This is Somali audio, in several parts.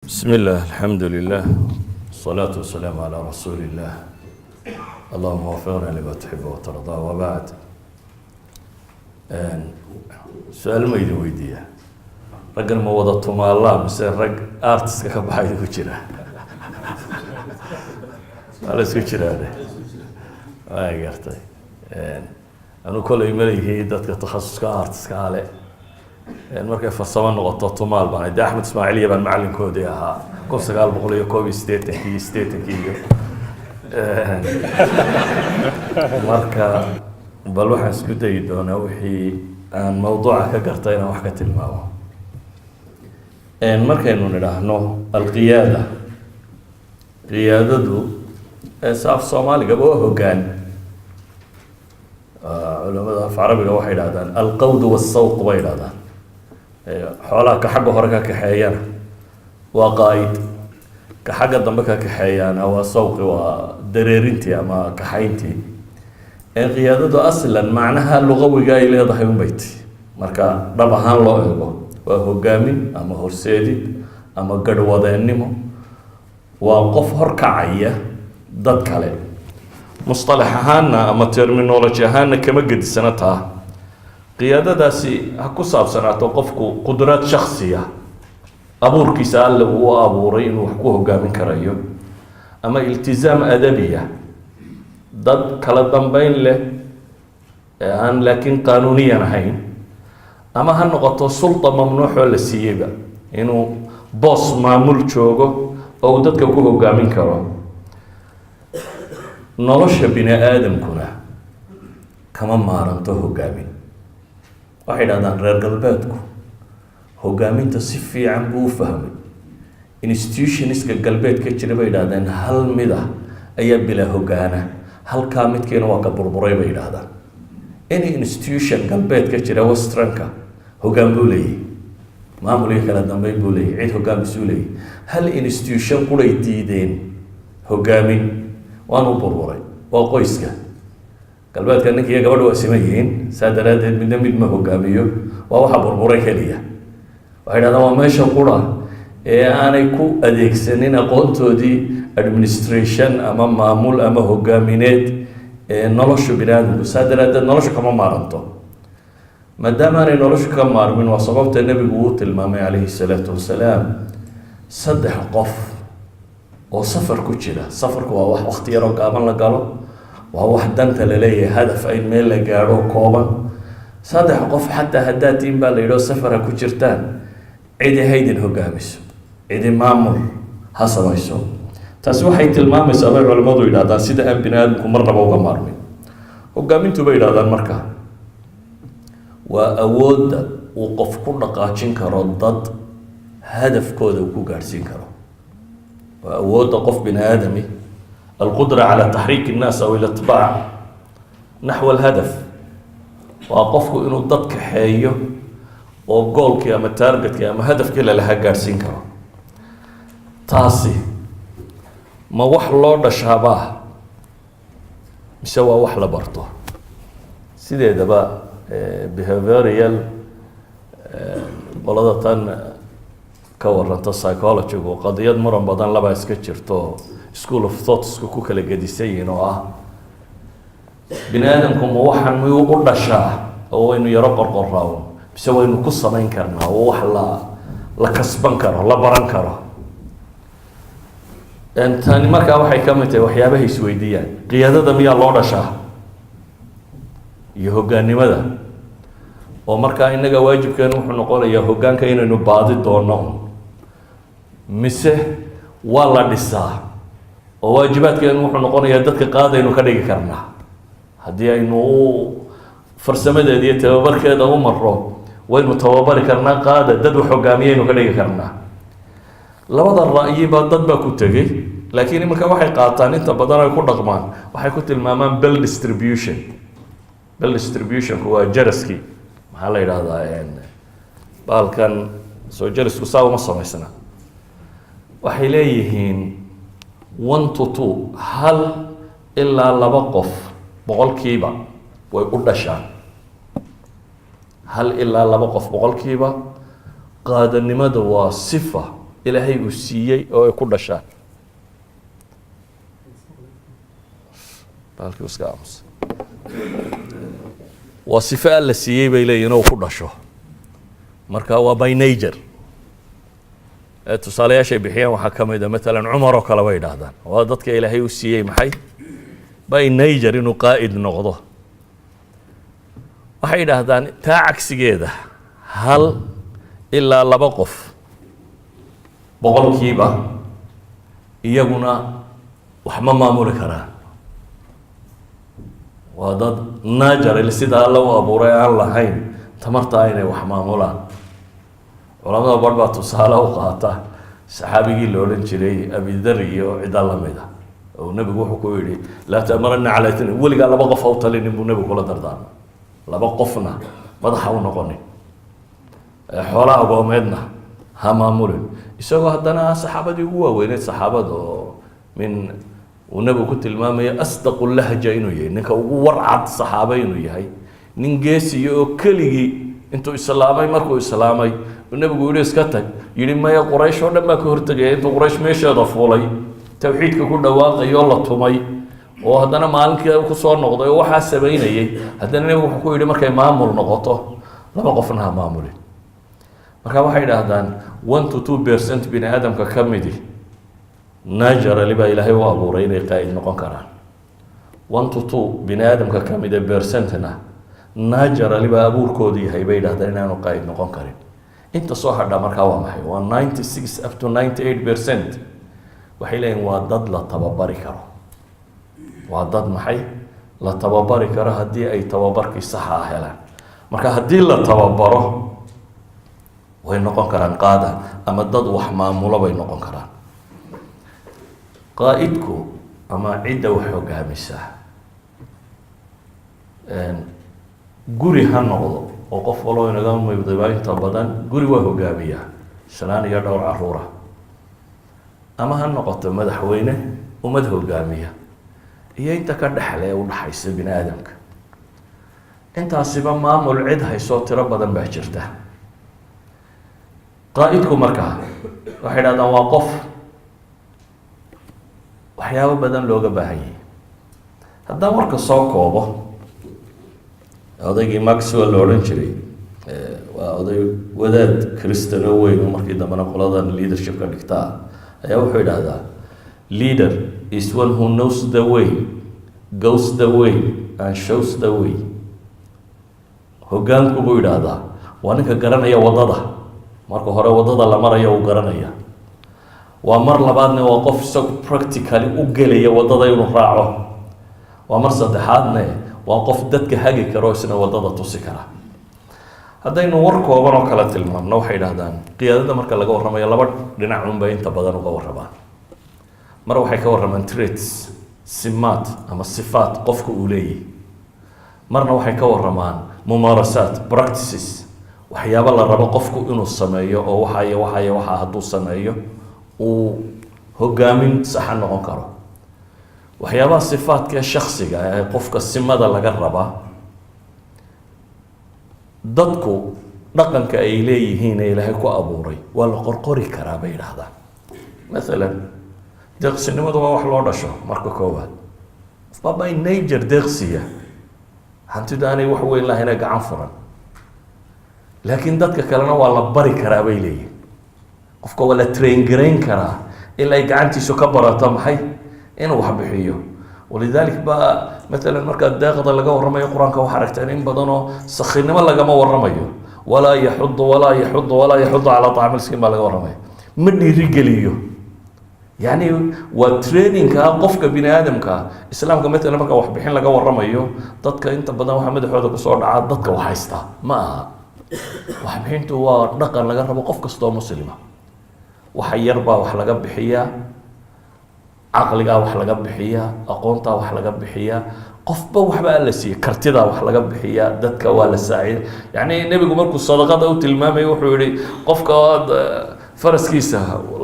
بسم الله، الحمد لله، والصلاة والسلام على رسول الله، اللهم وفقنا لما تحب وترضى، وبعد. Su-aal ma idin weydiiya? Raggan ma wada tumaallaa mise rag artiska ka baxay ku jira? Waa la isku jiraane, waa gartay. Anu kolay maleyihi dadka takhasuska artiska ale markay farsamo noqoto tumaal baan de. Axmed Ismaaciiliya baan macalinkoodii ahaa 1981-kii, 80-kii iyo marka. Bal waxaan isku dayi doonaa wixii aan mawduuca ka gartay inaan wax ka tilmaamo. Markaynu nidhaahno alqiyaada, qiyaadadu saaf Soomaaligaba waa hoggaan. Culamada af Carabiga waxay idhahdaan alqawd wasawq bay idhahdaan. Xoolaha ka xagga hore ka kaxeeyana waa qaa'id, ka xagga dambe ka kaxeeyaana waa sawqi, waa dareerintii ama kaxayntii. Qiyaadadu aslan macnaha lugawiga ay leedahay unbay ti. Marka dhab ahaan loo eego, waa hogaamin ama horseedid ama garhwadeennimo, waa qof horkacaya dad kale. Musطalax ahaana ama terminology ahaana kama gedisana taa. Qiyaadadaasi ha ku saabsanaato qofku qudraad shaksiya, abuurkiisa Alle uu u abuuray inuu wax ku hogaamin karayo, ama iltizaam adabiya, dad kala dambeyn leh ee aan laakiin qaanuuniyan ahayn, ama ha noqoto sulta mamnuuxoo la siiyeyba inuu boos maamul joogo oo uu dadka ku hogaamin karo. Nolosha bini aadamkuna kama maaranto hogaamin. Waxay idhahdaan reer galbeedku hogaaminta si fiican buu u fahmay. Institutionska galbeedka jira, bay idhahdeen, hal mid ah ayaa bilaa hogaana, halkaa midkiina waa ka burburay, bay idhahdaan. Any institution galbeedka jira, westernka, hoggaan buu leeyahy, maamul iyo kala dambeyn buu leeyahy, cid hogaamisuu leeyahy. Hal institution quray diideen hogaamin, waanu burburay, waa qoyska. Galbeedka ninka iyo gabadha waa siman yihiin, saa daraaddeed midna mid ma hogaamiyo. Waa waxa burburay keliya. Waxay dhahdaan waa meesha qura ee aanay ku adeegsanin aqoontoodii administration ama maamul ama hogaamineed ee nolosha bini aadamku. Saa daraaddeed nolosha kama maaranto. Maadaama aanay nolosha ka maarmin, waa sababta Nebigu uu tilmaamay calayhi salaatu wasalaam saddex qof oo safar ku jira. Safarku waa wax wakti yaroo gaaban la galo, waa wax danta laleeyahay, hadaf in meel la gaadho kooban. Saddex qof xataa haddaad tiin, baa la yidhi, oo safara ku jirtaan, cidi haydin hogaamiso, cidi maamul ha samayso. Taasi waxay tilmaamaysaa, bay culamadu yidhahdaan, sida aan bini aadamku marnaba uga maarmin hogaamintu, bay yidhahdaan. Marka waa awoodda uu qof ku dhaqaajin karo dad, hadafkooda uu ku gaadhsiin karo. Waa awoodda qof bini aadami, alqudra cala taxriik الnaas aw ilatbaac naxwa alhadaf. Waa qofku inuu dad kaxeeyo oo goalkii ama targetkii ama hadafkii lalahaa gaadhsiin karo. Taasi ma wax loo dhashaabaa mise waa wax la barto? Sideedaba behavioral qolada tan ka waranta psychologygu, qadiyad muran badan labaa iska jirto, school of thoughtsku ku kala gedisan yihiin, oo ah bini aadamku ma waxaan miyuu u dhashaa oo waynu yaro qorqoraa, mise waynu ku samayn karnaa oo wax la kasban karo, la baran karo? Tani markaa waxay ka mid tahay waxyaabaha isweydiiyaan: qiyaadada miyaa loo dhashaa iyo hoggaannimada? Oo markaa innaga waajibkeenu wuxuu noqonayaa hoggaanka inaynu baadi doono, mise waa la dhisaa oo waajibaadkeenu wuxuu noqonayaa dadka qaadaynu ka dhigi karnaa haddii aynu u farsamadeeda iyo tababarkeeda u maro, waynu tababari karnaa, qaada dad wax hogaamiyaynu ka dhigi karnaa. Labada ra'yiba dad baa ku tegey, laakiin iminka waxay qaataan inta badan ay ku dhaqmaan waxay ku tilmaamaan bell distribution. Bell distributionku waa jaraskii, maxaa la yidhahdaa, baalkan soo jarasku saa uma samaysna. Waxay leeyihiin 1 to 2, 1 ilaa 2 qof boqolkiiba way u dhashaan. 1 ilaa 2 qof boqolkiiba qaadanimada waa sifa. Ilaahay uu siiyey oo ay ku dhashaan. Baalkii iska aamusa. Waa sifo Alla siiyey, bay leeyihin, oo ku dhasho. Marka waa by nature. Tusaalayaashay bixiyeen waxaa ka mid a matalan Cumar oo kale bay idhaahdaan, waa dadka Ilaahay u siiyey maxay? By nature inuu qaa'id noqdo. Waxay idhaahdaan taa cagsigeeda 1 ilaa 2 qof boqolkiiba iyaguna wax ma maamuli karaan. Waa dad natural, sida Alla u abuuray, aan lahayn tamartaa inay wax maamulaan. Culamada bar baa tusaale u qaata saxaabigii la odhan jiray Abidar iyo cidda lamida, oo nebigu wuxuu ku yidhi: "لا تأمرن على اثنين", weligaa laba qof ha u talinin buu nebigu kula dardaarmay. Laba qofna madaxa u noqonin, xoola agoomeedna ha maamulin. Isagoo haddana saxaabadii ugu waaweyneyd saxaabada, oo min uu nebigu ku tilmaamayo أصدق لهجة inuu yahay, ninka ugu warcad saxaaba inuu yahay, nin geesiya oo keligii intuu islaamay, markuu islaamay uu nebigu yihi "Iska tag", yihi "Maya, Quraysh oo dhan baa ka hortegaya", intuu Quraysh meesheeda fuulay, tawxiidka ku dhawaaqay oo la tumay, oo haddana maalinkii kusoo noqday oo waxaa samaynayay, haddana nebigu wuxuu ku yidhi markay maamul noqoto laba qofna ha maamulin. Marka waxay idhaahdaan 1 to 2% bini aadamka ka midi naturally baa Ilaahay u abuuray inay qaa'id noqon karaan. 1 to 2 bini aadamka ka mid ee percentna naturally baa abuurkoodu yahay, bay yidhahdaan, inaanu qaa'id noqon karin. Inta soo hadha markaa waa maxay? Waa 96 up to 98%. Waxay leeyihin waa dad la tababari karo. Waa dad maxay? La tababari karo haddii ay tababarkii saxa ah helaan. Marka haddii la tababaro way noqon karaan qaada ama dad wax maamulo bay noqon karaan. Qaa'idku ama cidda wax hogaamisa, guri ha noqdo, oo qof waloo inaga miqdiba inta badan guri waa hogaamiyaa, shanaan iyo dhowr caruura, ama ha noqoto madaxweyne ummad hogaamiya iyo inta ka dhexle ee udhaxaysa bini aadamka, intaasiba maamul cid haysoo tiro badan baa jirta. Qaa'idku markaa waxay dhahdaan waa qof waxyaabo badan looga baahan yahay. Haddaan warka soo koobo, odaygii Maxwell la odhan jiray, waa oday wadaad Christian oo weyn oo markii dambena qoladan leadership ka dhigtaa, ayaa wuxuu idhahdaa: "Leader is one who knows the way, goes the way and shows the way." Hoggaanku, buu idhaahdaa, waa ninka garanaya waddada. Marka hore waddada la maraya uu garanaya. Waa mar labaadna waa qof isagu practically u gelaya waddada inuu raaco. Waa mar saddexaadne waa qof dadka hagi karo, isna waddada tusi kara. Haddaynu war kooban oo kale tilmaamno, waxay idhahdaan qiyaadada marka laga warramayo laba dhinac unbay inta badan uga warramaan. Mar waxay ka warramaan traits, simaat ama sifaat qofka uu leeyahy. Marna waxay ka warramaan mumaarasaat, practices, waxyaabo la rabo qofku inuu sameeyo, oo waxa iyo waxa iyo waxa hadduu sameeyo uu hogaamin saxa noqon karo. Waxyaabaha sifaadka ee shaksiga ee qofka simada laga rabaa, dadku dhaqanka ay leeyihiin ee Ilaahay ku abuuray waa la qorqori karaa, bay yidhaahdaan. Mathalan deeqsinimadu waa wax loo dhasho. Marka koowaad qofbaa by nature deeqsiya, hantidu aanay wax weyn lahayn ee gacan furan. Laakiin dadka kalena waa la bari karaa, bay leeyihin. Qofka waa la train garayn karaa ilaa ay gacantiisu ka barato maxay? Inuu wax bixiyo. ولذلك ba matalan markaa deeqda laga warramayo Qur-aanka, waxaa aragteen in badanoo sakhinimo lagama warramayo. ولا يحض ولا يحض ولا يحض على طعام المسكين baa laga warramaya. Ma dhiirigeliyo, yani waa trainingka qofka bini aadamka. Islaamka matalan marka waxbixin laga warramayo, dadka inta badan waxaa madaxooda kusoo dhacaa dadka wax haystaa. Ma aha. Waxbixintu waa dhaqan laga rabo qof kastoo Muslima. Waxa yar baa wax laga bixiyaa, caqligaa wax laga bixiyaa, aqoontaa wax laga bixiyaa, qofba waxba alla siiyey, kartidaa wax laga bixiyaa, dadka waa la saacida. Yani nebigu markuu sadaqada u tilmaamay wuxuu yihi: qofka aad faraskiisa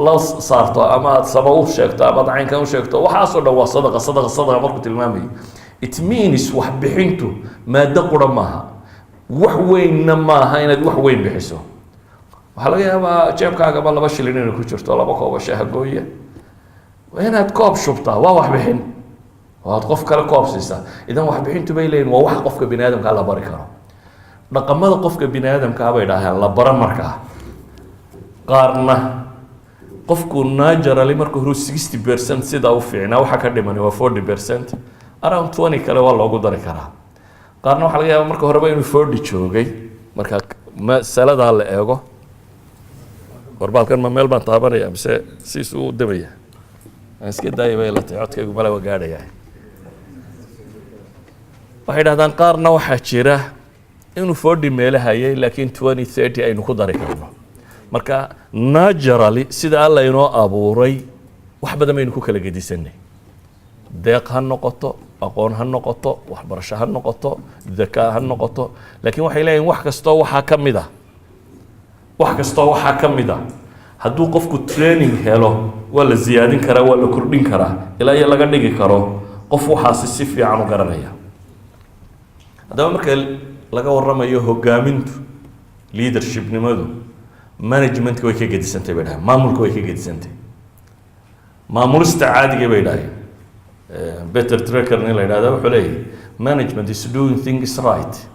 la saarto ama aad sama u sheegto ama aad caynkan u sheegto, waxaasoo dhan waa sadaqa. Sadaqa, sadaqa markuu tilmaamayo, it means wax bixintu maado qura maaha, wax weynna maaha inaad wax weyn bixiso. Waxaa laga yaabaa jeebkaagaba 2 shilin inay ku jirto, 2 koobo shaaha gooya. Waa inaad koob shubtaa, waa waxbixin, waad qof kale koob siisaa. Idan waxbixintu, bay leeyihin, waa wax qofka bini aadamkaa la bari karo. Dhaqamada qofka bini aadamkaa, bay dhaaheen, la bara markaa, qaarna qofku naturally marka hore 60% sidaa u fiicnaa, waxa ka dhimani waa 40%, around 20 kale waa loogu dari karaa. Qaarna waxaa laga yaaba marka horeba inuu 40 joogay. Marka masaladaa la eego, warbaalkan ma meel baan taabanaya mise siisuu u damaya? Aan iska daaya bay la tahay, codkaygu male waa gaadhaya. Waxay dhahdaan qaarna waxaa jira inuu 40 meelo hayay, laakiin 20, 30 aynu ku dari karno. Marka naturally sida Alla inoo abuuray wax badan baynu ku kala gedisanay, deeq ha noqoto, aqoon ha noqoto, waxbarasho ha noqoto, dakaa ha noqoto. Laakiin waxay leeyihin wax kastoo waxaa ka mid a, hadduu qofku training helo, waa la ziyaadin karaa, waa la kordhin karaa, ilaa iyo laga dhigi karo qof waxaasi si fiican u garanaya. Haddaba marka laga warramayo hogaamintu, leadershipnimadu managementka way ka gedisantay, bay dhahaen, maamulka way ka gedisantay maamulista caadiga, bay dhaheen. Peter Drucker nin la yidhahda wuxuu leeyahy, "Management is doing things right."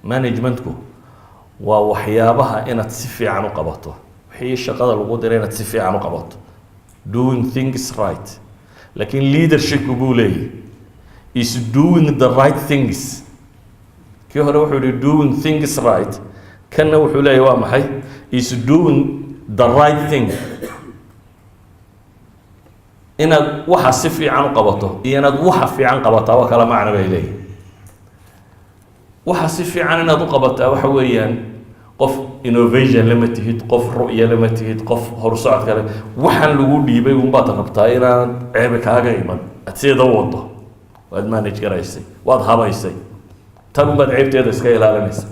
Managementku waa waxyaabaha inaad si fiican u qabato, wixii shaqada lagu diray inaad si fiican u qabato, doing things right. Laakiin leadershipku, buu leeyahy, is doing the right things. Kii hore wuxuu yihi "doing things right", kanna wuxuu leeyahy waa maxay? Is doing the right thing. Inaad waxa si fiican u qabato iyo inaad waxa fiican qabataa waa kala macno, bay leeyihin. Waxa si fiican inaad u qabataa waxa weeyaan qof innovation lama tihid, qof ru'ya lama tihid, qof horusocod kale. Waxaan lagu dhiibay unbaad rabtaa inaad ceebe kaaga iman, aad sideeda u wado, waad manage garaysay, waad habaysay, tan unbaad ceebteeda iska ilaalinaysa.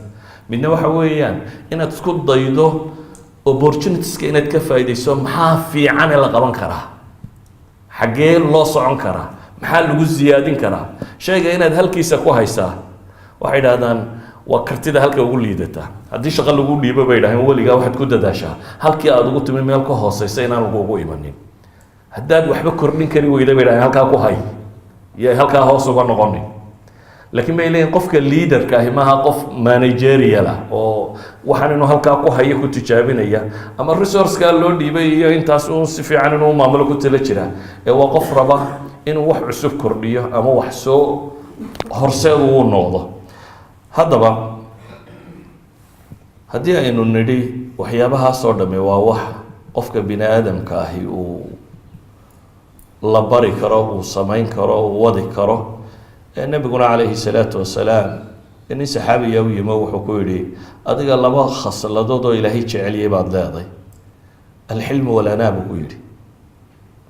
Midna waxa weeyaan inaad isku daydo opportunitieska inaad ka faa'iidayso. Maxaa fiican ee la qaban karaa? Xaggee loo socon karaa? Maxaa lagu siyaadin karaa? Shayga inaad halkiisa ku haysaa, waxay idhahdaan, waa kartida halka ugu liidataa. Haddii shaqo lagu dhiibo, bay idhahdeen, weligaa waxaad ku dadaashaa halkii aada ugu timi meel ka hooseysa inaan lagugu imanin. Haddaad waxba kordhin kari weyda, bay idhahdeen, halkaa ku hay, iyo halkaa hoos uga noqonin. Laakiin, bay leeyihin, qofka leaderka ahi maaha qof managerial ah oo waxaan inuu halkaa ku hayo ku tijaabinaya ama resourceka loo dhiibay iyo intaas uun si fiican inuu maamulo ku tala jira, ee waa qof raba inuu wax cusub kordhiyo ama wax soo horseed uu noqdo. Haddaba haddii aynu nidhi waxyaabahaasoo dhamme waa wax qofka bini aadamka ahi uu la bari karo, uu samayn karo, uu wadi karo, nabiguna calayhi salaatu wasalaam nin saxaabiya u yimo, wuxuu ku yidhi, "Adiga laba khasladood oo Ilaahay jeceliyey baad leeday, alxilmu walanaa," buu ku yidhi.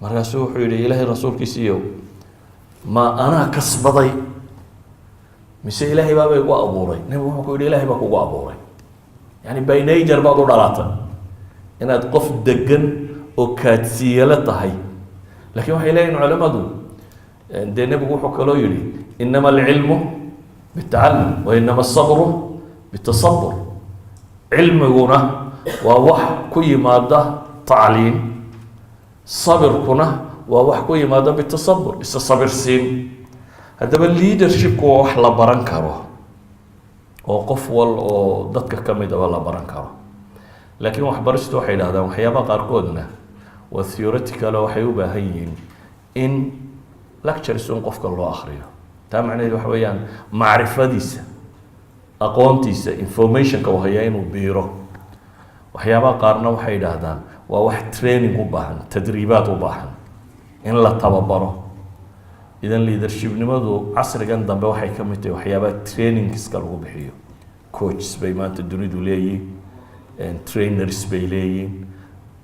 Markaasuu wuxuu yihi, "Ilaahay rasuulkiisiiyow, ma anaa kasbaday mise Ilaahay baaba igu abuuray?" Nabigu wuxuu ku yidhi, "Ilahay baa kugu abuuray." Yani by nature baad u dhalatay inaad qof degan oo kaadsiiyalo tahay. Lakin waxay leeyihin culamadu, dee nebigu wuxuu kaloo yihi, "Inama alcilmu bitacalum wa inama asabru bitasabur." Cilmiguna waa wax ku yimaada tacliim, sabirkuna waa wax ku yimaada bitasabur, isa sabirsiin. Haddaba leadershipku waa wax la baran karo oo qof wal oo dadka ka midaba la baran karo. Laakiin waxbaristu, waxay yidhahdaan, waxyaabaha qaarkoodna waa theoretical oo waxay u baahan yihiin in lectures un qofka loo akriyo. Taa macnaheedu waxa weeyaan macrifadiisa, aqoontiisa, informationka uu hayaa inuu biiro. Waxyaabaha qaarna, waxay yidhaahdaan, waa wax training u baahan, tadriibaad u baahan, in la tababaro. Idan leadershipnimadu casrigan dambe waxay ka mid tahay waxyaabaha trainingska lagu bixiyo. Coaches bay maanta dunidu leeyihin, trainers bay leeyihin,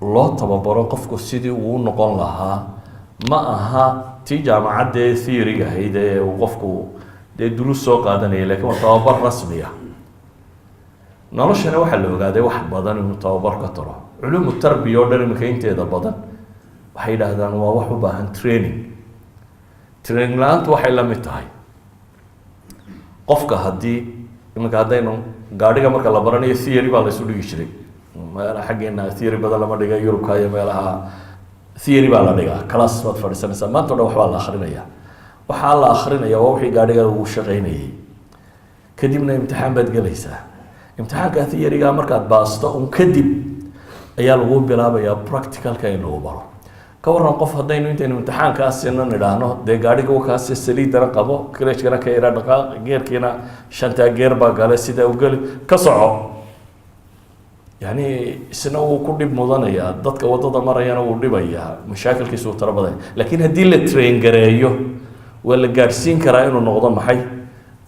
loo tababaro qofku sidii uu u noqon lahaa. Ma aha tii jaamacaddee theoryga ahayd ee uu qofku dee duruus soo qaadanaya, lakin waa tababar rasmi ah. Noloshana waxaa la ogaaday wax badan inuu tababar ka taro. Culuumu tarbiya oo dhan iminka inteeda badan, waxay yidhaahdaan, waa wax u baahan training. Training la-aantu waxay la mid tahay qofka haddii iminka haddaynu gaadhiga marka la baranayo theory baa la isu dhigi jiray. Meelaha xaggeena theory badan lama dhiga, Yurubka iyo meelaha theory baa la dhigaa. Class baad fadhiisanaysaa, maanta o dhan waxbaa la akrinaya. Waxaa la akrinaya waa wixii gaadhiga uu shaqaynayay. Kadibna imtixaan baad gelaysaa. Imtixaanka theory-ga markaad baasto un kadib ayaa lagu bilaabayaa practicalka in lagu baro. Ka waran qof haddaynu intaynu imtixaankaasina nidhaahno, dee gaadhiga kaasi saliidana qabo, clutchkana ka yara dhaqaaq, gearkiina shantaa gear baa gale, sidaa u geli, ka soco? Yani isna wuu ku dhib mudanayaa, dadka waddada marayana wuu dhibayaa, mashaakilkiisu wuu taro badanya. Laakiin haddii la train gareeyo, waa la gaadhsiin karaa inuu noqdo maxay?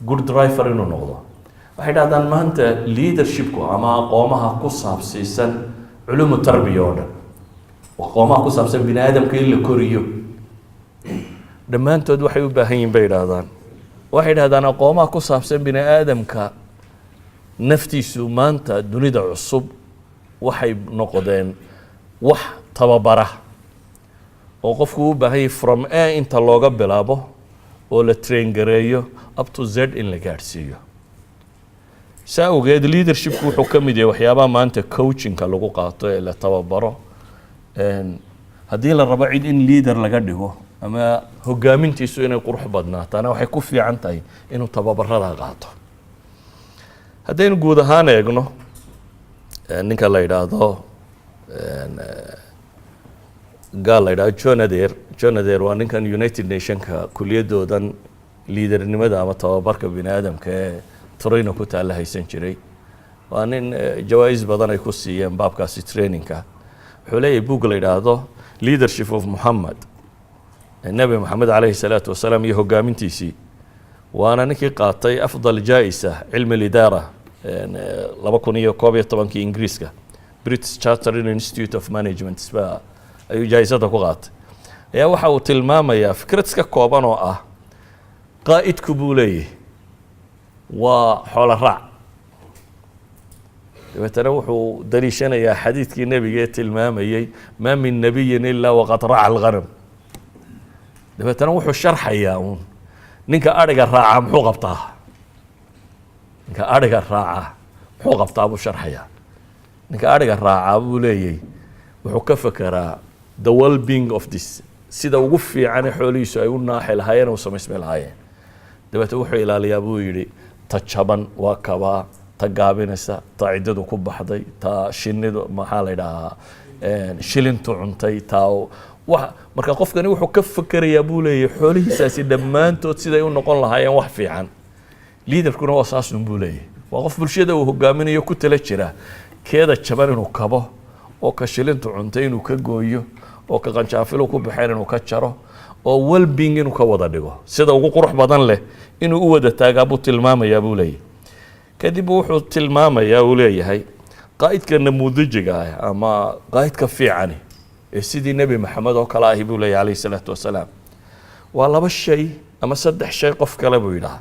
Good driver inuu noqdo. Waxay dhahdaan maanta leadershipku ama aqoomaha ku saabsiisan culumu tarbiya oo dhan, aqoomaha ku saabsan bini aadamka in la koriyo, dhammaantood waxay u baahan yihin bay idhaahdaan. Waxay dhahdaan aqoomaha ku saabsan bini aadamka naftiisu maanta dunida cusub waxay noqdeen wax tababara oo qofku u baahan yahay from A inta looga bilaabo oo la train gareeyo up to Z in la gaadhsiiyo. Saa awgeed leadershipku wuxuu ka mid yahay waxyaabaha maanta coachingka lagu qaato ee la tababaro. Haddii la rabo cid in leader laga dhigo ama hogaamintiisu inay qurux badnaataana, waxay ku fiican tahay inuu tababarada qaato. Haddaynu guud ahaan eegno, ninka la yidhaahdo, gaal la yidhahdo John Adair. John Adair waa ninkan United Nationka kuliyadoodan leadernimada ama tababarka bini aadamka ee Torino ku taalla haysan jiray. Waa nin jawaa-is badan ay ku siiyeen baabkaasi trainingka. Wuxuu leeyahay book la yidhaahdo Leadership of Muhammad, Nebi Moxamed calayhi salaatu wasalaam iyo hogaamintiisii. Waana ninkii qaatay afdal jaa-isa cilmi alidaara 2011-kii Ingiriiska, British Chartered Institute of Management ba ayuu jaa-isada ku qaatay. Ayaa waxa uu tilmaamayaa fikrad iska kooban oo ah qaa'idku, buu leeyahay, waa xoolo raac. Dabeetana wuxuu daliishanayaa xadiidkii nebiga ee tilmaamayey "ما من نبي إلا وقد رعى الغنم". Dabeetana wuxuu sharxayaa uun ninka adhiga raaca muxuu qabtaa, ninka adhiga raaca muxuu qabtaa buu sharxayaa. Ninka adhiga raacaa, buu leeyay, wuxuu ka fekeraa the well being of this, sida ugu fiicane xoolihiisu ay u naaxi lahaayeen, u samaysmi lahaayeen. Dabeete wuxuu ilaaliyaa, buu yidhi, ta jaban waa kabaa, ta gaabinaysa, ta ciddadu ku baxday, ta shinidu, maxaa la yidhahaa, shilintu cuntay, ta wa. Marka qofkani wuxuu ka fekerayaa, buu leeyahy, xoolihiisaasi dhammaantood siday u noqon lahaayeen wax fiican. Leaderkuna waa saasun, buu leeyahy. Waa qof bulshada uu hogaaminayo ku tala jira keeda jaban inuu kabo, oo ka shilintu cuntay inuu ka gooyo, oo ka qanjaafilu ku baxeen inuu ka jaro, oo wellbeing inuu ka wada dhigo, sida ugu qurux badan leh inuu u wada taagaa buu tilmaamayaa, buu leeyahy. Kadib wuxuu tilmaamayaa, uu leeyahay, qaa'idka namuudajiga ah ama qaa'idka fiicani ee sidii Nebi Maxamed oo kale ahi, buu leeyahy calayhi salaatu wasalaam, waa laba shay ama saddex shay qof kale, buu yidhaha.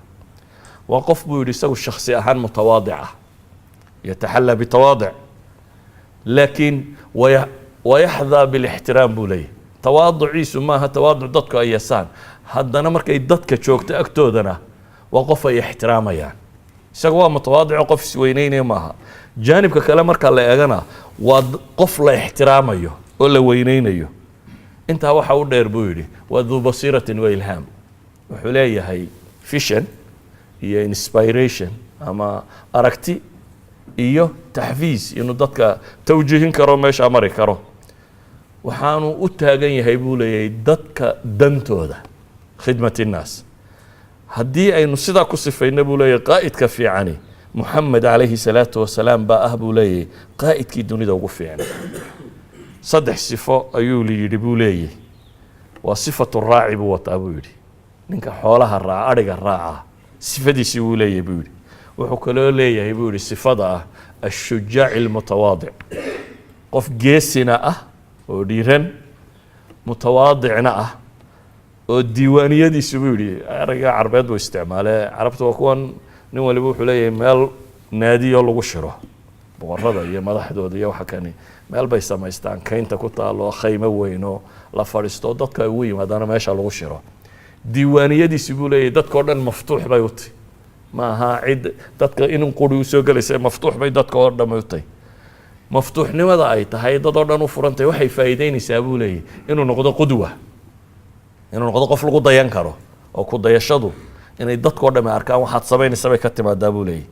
Waa qof, buu yidhi, isagu shaksi ahaan mutawaadic ah, يتحلى بتواضع laakiin ويحظى بالاحترام, buu leeyahy. Tawaaduciisu maaha tawaaduc dadku ay yasaan, haddana markay dadka joogto agtoodana waa qof ay ixtiraamayaan. Isaga waa mutawaadico, qof isweyneynaya maaha. Jaanibka kale marka la eegana, waa qof la ixtiraamayo oo la weyneynayo. Intaa waxa u dheer, buu yidhi, waa ذو بصيرة وإلهام. Wuxuu leeyahay vision iyo inspiration ama aragti iyo taxfiis, inuu dadka tawjiihin karo, meeshaa mari karo. Waxaanu u taagan yahay, buu leeyahay, dadka dantooda, خدمة الناس. Haddii aynu sidaa ku sifayno, buu leeyahay, qaa'idka fiicani Muxamed calayhi salaatu wasalaam baa ah, buu leeyahay, qaa'idkii dunida ugu fiicnay. Saddex sifo ayuu yidhi, buu leeyahy. Waa صفة الراعي buu wataa, buu yidhi, ninka xoolaha raaca, adhiga raaca sifadiisii wuu leeyahay, buu yidhi. Wuxuu kaloo leeyahay, buu yidhi, sifada ah الشجاع المتواضع, qof geesina ah oo dhiiran, mutawaadicna ah, oo diiwaaniyadiisu, buu yidhi, erayga Carbeed buu isticmaale. Carabta waa kuwan nin waliba wuxuu leeyahay meel naadiyo lagu shiro, boqorada iyo madaxdooda iyo waxa kani meel bay samaystaan kaynta ku taalo, khaymo weyn oo la fadhiisto, dadka ay ugu yimaadaana meesha lagu shiro. Diiwaaniyadiisi, buu leeyahay, dadka o dhan maftuux bay u tahy. Ma aha cid dadka inun quri usoo gelaysa, maftuux bay dadka oo dhan u tahy. Maftuuxnimada ay tahay, dad oo dhan u furantahay, waxay faa'iideynaysaa, buu leeyahy, inuu noqdo qudwa, inuu noqdo qof lagu dayan karo, oo ku dayashadu inay dadkao dhami arkaan waxaad samaynaysa bay ka timaadaa, buu leeyahy.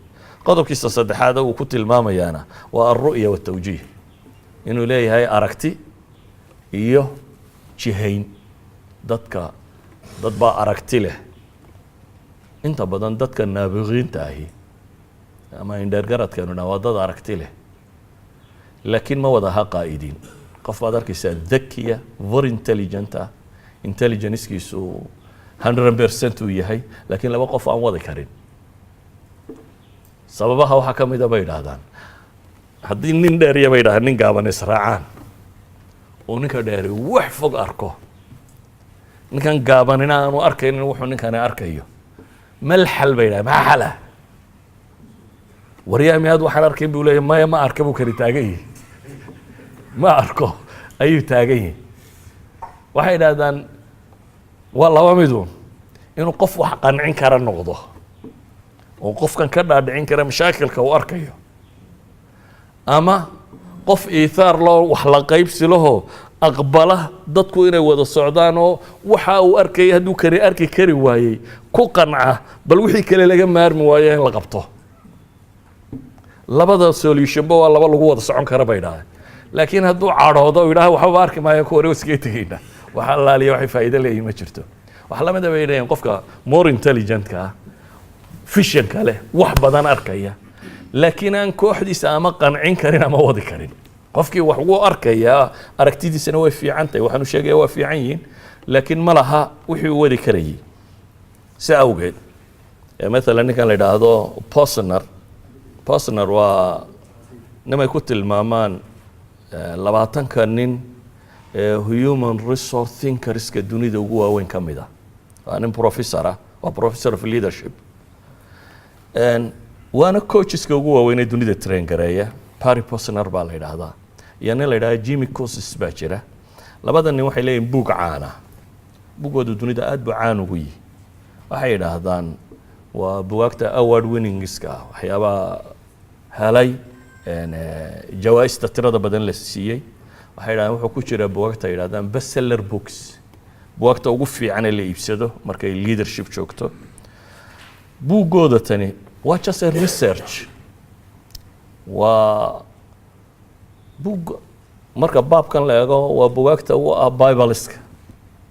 Qodobkiisa saddexaad uu ku tilmaamayaana waa alru'ya waltawjiih, inuu leeyahay aragti iyo jihayn dadka. Dad baa aragti leh. Inta badan dadka naabiqiinta ahi ama indheergaradkeenu dha waa dad aragti leh, laakiin ma wada aha qaa'idiin. Qof baad arkaysaa dhakiya, very intelligent ah, intelligencekiisu 100% uu yahay, laakiin laba qof aan wadi karin. Sababaha waxaa ka mida, bay idhaahdaan, haddii nin dheeriya, bay idhahdaan, nin gaaban israacaan oo ninka dheeri wax fog arko, ninkan gaabanina aanu arkaynin wuxuu ninkani arkayo, mal xal, bay idhahdeen, maxaa xal ah? Waryaa, miyaad waxaan arkayn, buu leeyahy. Maya, ma arka, buu kani taagan yihi. Ma arko ayuu taagan yihi. Waxay idhahdaan waa laba midun: inuu qof wax qancin kara noqdo oo qofkan ka dhaadhicin kara mashaakilka uu arkayo, ama qof iithaar loo wax la qaybsi lahoo aqbala dadku inay wada socdaan, oo waxa uu arkayay hadduu kani arki kari waayey ku qanca, bal wixii kale laga maarmi waayo in la qabto. Labada solutionba waa laba lagu wada socon kara, bay idhahdeen. Laakiin hadduu cadhoodo o yidhaha waxbaba arki maayo, kuwa iskaga tegeyna, wax allaaliya waxay faa'iido leeyihin ma jirto. Waxaa lamid a, bay leeyihin, qofka more intelligentka ah, visionka leh, wax badan arkaya, laakiin aan kooxdiisa ama qancin karin ama wadi karin. Qofkii wax ugu arkayaa, aragtidiisana way fiican tahay, waxaanu sheegaya waa fiican yihiin, laakiin ma laha wixii uu wadi karayay. Si awgeed, maalan ninkan la yidhaahdo Posner. Posner waa nimay ku tilmaamaan 20-ka nin ee human resource thinkerska dunida ugu waaweyn ka mid ah. Waa nin professor ah, waa professor of leadership, waana coacheska ugu waaweyn ee dunida train gareeya. Barry Posner baa la yidhaahdaa, iyo nin la yidhahda Jimmy Kouzes baa jira. Labada nin waxay leeyihin buug caana. Buggoodu dunida aad buu caan ugu yihi. Waxay yidhaahdaan waa bugaagta award winningska ah, waxyaabaha helay jawaa-ista tirada badan la siiyey. Waxay yidhahdaan wuxuu ku jira bugaagta yidhahdaan bestseller books, bugaagta ugu fiican ee la iibsado markay leadership joogto. Buuggooda tani waa just a research, waa buug marka baabkan la eego waa bugaagta u ah bibleska.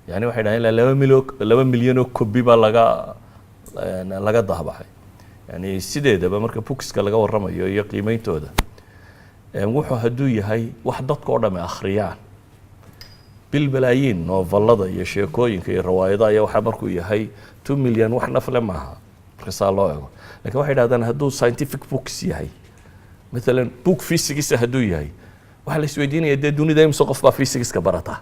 Yani waxay dhahdeen ilaa 2 milyan, 2 milyan oo copy baa laga dahbaxay. Yani sideedaba marka bookska laga warramayo iyo qiimeyntooda, wuxuu hadduu yahay wax dadka oo dhami akhriyaan bilbalaayiin, novelada iyo sheekooyinka iyo rawaayadaha iyo waxaa, markuu yahay 2 million wax nafle maaha marka saa loo eego. Lakin waxay dhahdaan hadduu scientific books yahay, maalan book physicsa hadduu yahay, waxaa la isweydiinaya dee dunida imse qof baa physicska barata?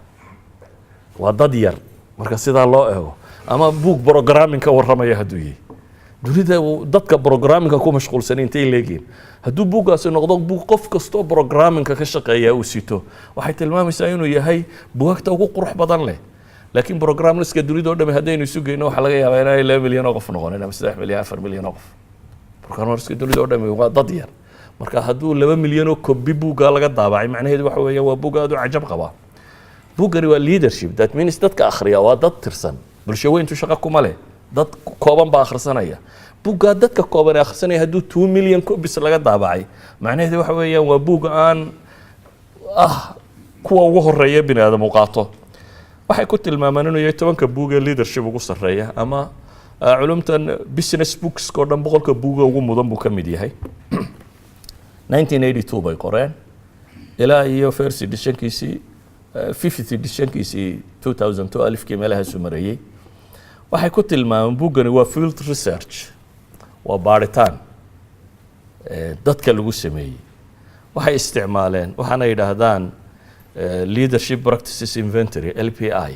Waa dad yar marka sidaa loo eego. Ama book programming ka warramaya hadduu yahay, dunida dadka programmingka ku mashquulsan intay leegiin? Hadduu buuggaasi noqdo buug qof kastoo programmingka ka shaqeeya uu sito, waxay tilmaamaysaa inuu yahay bugaagta ugu qurux badan leh. Laakiin programmerska dunida o dhami haddaynu isu geyno, waxaa laga yaabaa inaanay 2 milyan oo qof noqonin ama 3 milyan, 4 milyan oo qof. Programmerska dunida o dhami waa dad yar. Marka hadduu 2 milyan oo copy buuggaa laga daabacay, macnaheedu waxa weeya waa buug aad u cajab qabaa. Buuggani waa leadership. That means dadka akhriya waa dad tirsan, bulsho weyntu shaqo kuma leh, dad kooban baa akhrisanaya buuggaa. Dadka kooban ee akhrisanaya hadduu 2 million copies laga daabacay, macnaheedu waxa weeyaan waa buug aan ah kuwa ugu horeeya bini aadam uu qaato. Waxay ku tilmaamaan inuu yahay 10-ka buug ee leadership ugu sarreeya, ama culumtan business books oo dhan 100-ka buuga ugu mudan buu ka mid yahay. 1982 bay qoreen, ilaa iyo first editionkiisii, fifth editionkiisii 2002 alifkii meelahaasu mareeyey. Waxay ku tilmaameen buuggani waa field research, waa baaritaan dadka lagu sameeyey. Waxay isticmaaleen waxaana yidhaahdaan Leadership Practices Inventory, LPI.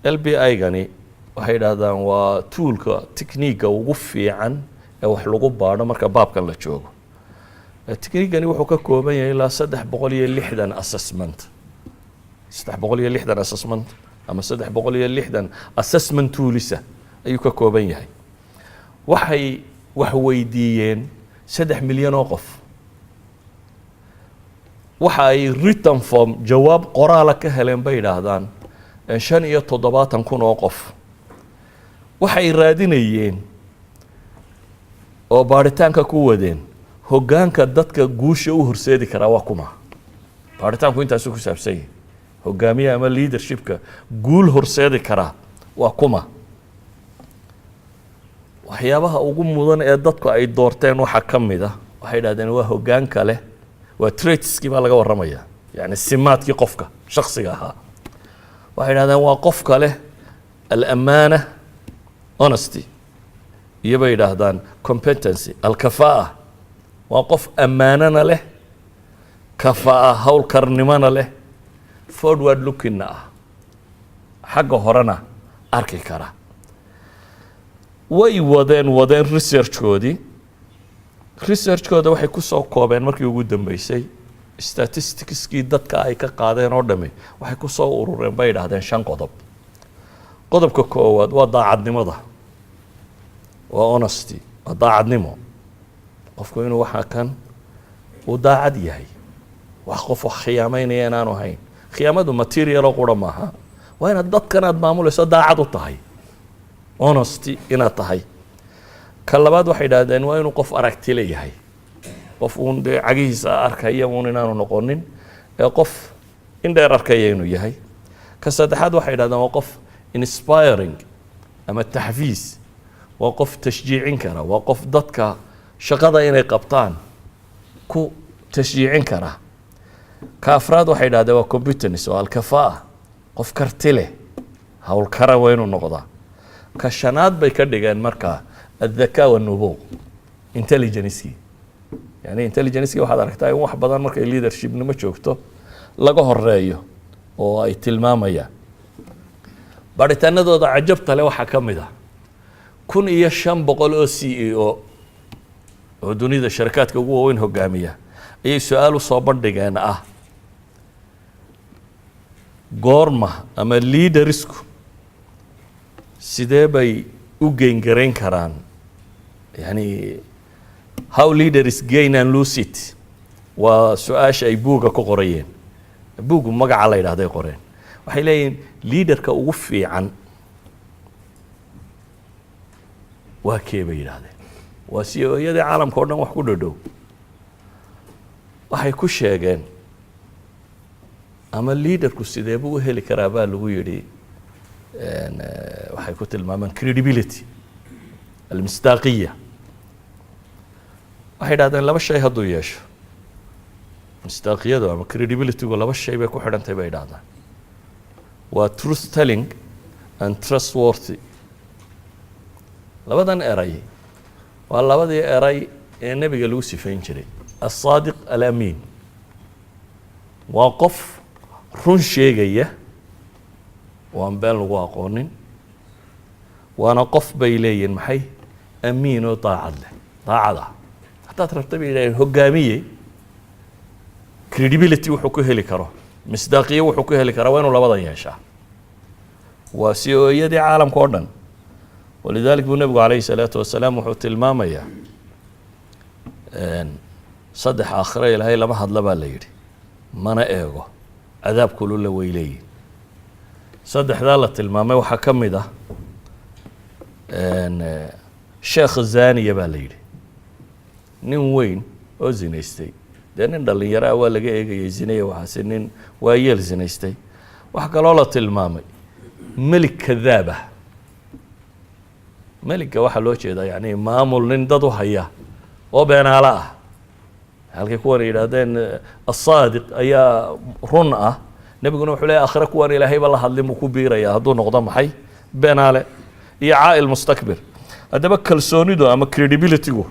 LPI gani waxay yidhaahdaan waa toolka, techniquega ugu fiican ee wax lagu baadho marka baabkan la joogo. Techniquegani wuxuu ka kooban yahay ilaa 360 assessment, 360 assessment ama 360 assessment toolisa ayuu ka kooban yahay. Waxay wax weydiiyeen 3 milyan oo qof. Waxa ay written form, jawaab qoraala ka heleen bay yidhaahdaan 75,000 oo qof. Waxay raadinayeen oo baaritaanka ku wadeen hoggaanka dadka guusha u horseedi karaa waa kuma. Baaritaanku intaasu ku saabsan yahay: hogaamiyaha ama leadershipka guul horseedi karaa waa kuma. Waxyaabaha ugu mudan ee dadku ay doorteen waxaa ka mid ah, waxay yidhahdeen, waa hoggaanka leh, waa traitskii baa laga warramaya, yani simaadkii qofka shaksiga ahaa. Waxay yidhahdeen waa qofka leh alamaana, honesty, iyo bay yidhaahdaan competency, alkafaa. Waa qof ammaanana leh, kafaa, howlkarnimona leh, forward lookingna ah, xagga horena arki kara. Way wadeen researchkoodii. Researchkooda waxay ku soo koobeen markii ugu dambeysay, statisticskii dadka ay ka qaadeen oo dhami waxay ku soo urureen, bay yidhaahdeen, shan qodob. Qodobka koowaad waa daacadnimada, waa honesty, waa daacadnimo, qofku inuu waxa kan uu daacad yahay, wax qof wax khiyaameynaya inaanu ahayn. Khiyaamadu material oo qura maaha, waa inaad dadkan aad maamulayso daacad u tahay, honesty inaad tahay. Ka labaad waxay idhahdeen waa inuu qof aragti leeyahay, qof uun dee cagihiisa arkaya uun inaanu noqonin, ee qof indheer arkaya inuu yahay. Ka saddexaad waxay idhahdeen waa qof inspiring ama taxfiis, waa qof tashjiicin kara, waa qof dadka shaqada inay qabtaan ku tashjiicin kara. Ka afraad waxay idhahdeen waa competence, waa alkafaa, qof karti leh, howlkara waa inuu noqdaa. Ka shanaad bay ka dhigeen markaa الذكاء والنبوغ, intelligencekii. Yani intelligencekii waxaad aragtaa in wax badan markay leadershipnimo joogto laga horeeyo oo ay tilmaamayaan. Baaritaanadooda cajabta le waxaa ka mid ah 1500 oo CEO oo dunida sharakaadka ugu waaweyn hogaamiya ayay su-aal usoo bandhigeen ah goorma ama leadersku sidee bay u gain garayn karaan, yani how leaders gain and lose it, waa su-aasha ay buugga ku qorayeen. Buuggu magaca la yidhahday qoreen. Waxay leeyihin leaderka ugu fiican waa kee, bay yidhahdeen. Waa CEO-yadii caalamka o dhan wax ku dhodhow. Waxay ku sheegeen ama leaderku sidee buu u heli karaa baa lagu yidhi, waxay ku tilmaamaan credibility, المصداقية. Waxay idhahdeen laba shay hadduu yeesho, misdaaqiyadu ama credibilitygu laba shay bay ku xidhantay, bay idhahdaan: waa truth telling and trustworthy. Labadan eray waa labadii eray ee nebiga lagu sifayn jiray, الصادق الأمين. Waa qof run sheegaya oo aan been lagu aqoonin, waana qof, bay leeyihin, maxay, amiin oo daacad leh, daacad ah. Haddaad rabta, bay yidhahdeen, hogaamiye credibility wuxuu ku heli karo, misdaaqiye wuxuu ku heli karaa, waa inuu labadan yeeshaa. Waa CEO-yadii caalamka o dhan. ولذلك buu nebigu عليه الصلاة والسلام wuxuu tilmaamayaa saddex aakhiro Ilaahay lama hadla baa la yidhi, mana eego, cadaab kulula way leeyihin. Saddexdaa la tilmaamay waxaa ka mid ah sheekh zaniya baa la yidhi, nin weyn oo zinaystay. Dee nin dhalinyaro ah waa laga eegayay zinaya, waxaasi nin waayeel zinaystay. Waxaa kaloo la tilmaamay melik kadaab ah. Meligga waxaa loo jeedaa yani maamul nin dad u haya oo beenaalo ah. Halkay kuwan yidhaahdeen asaadiq ayaa run ah, nebiguna wuxuu leeyahy akhire kuwan ilaahayba la hadlin buu ku biiraya hadduu noqdo maxay, beenaale, iyo عائل مستكبر. Haddaba kalsoonidu ama credibilitygu,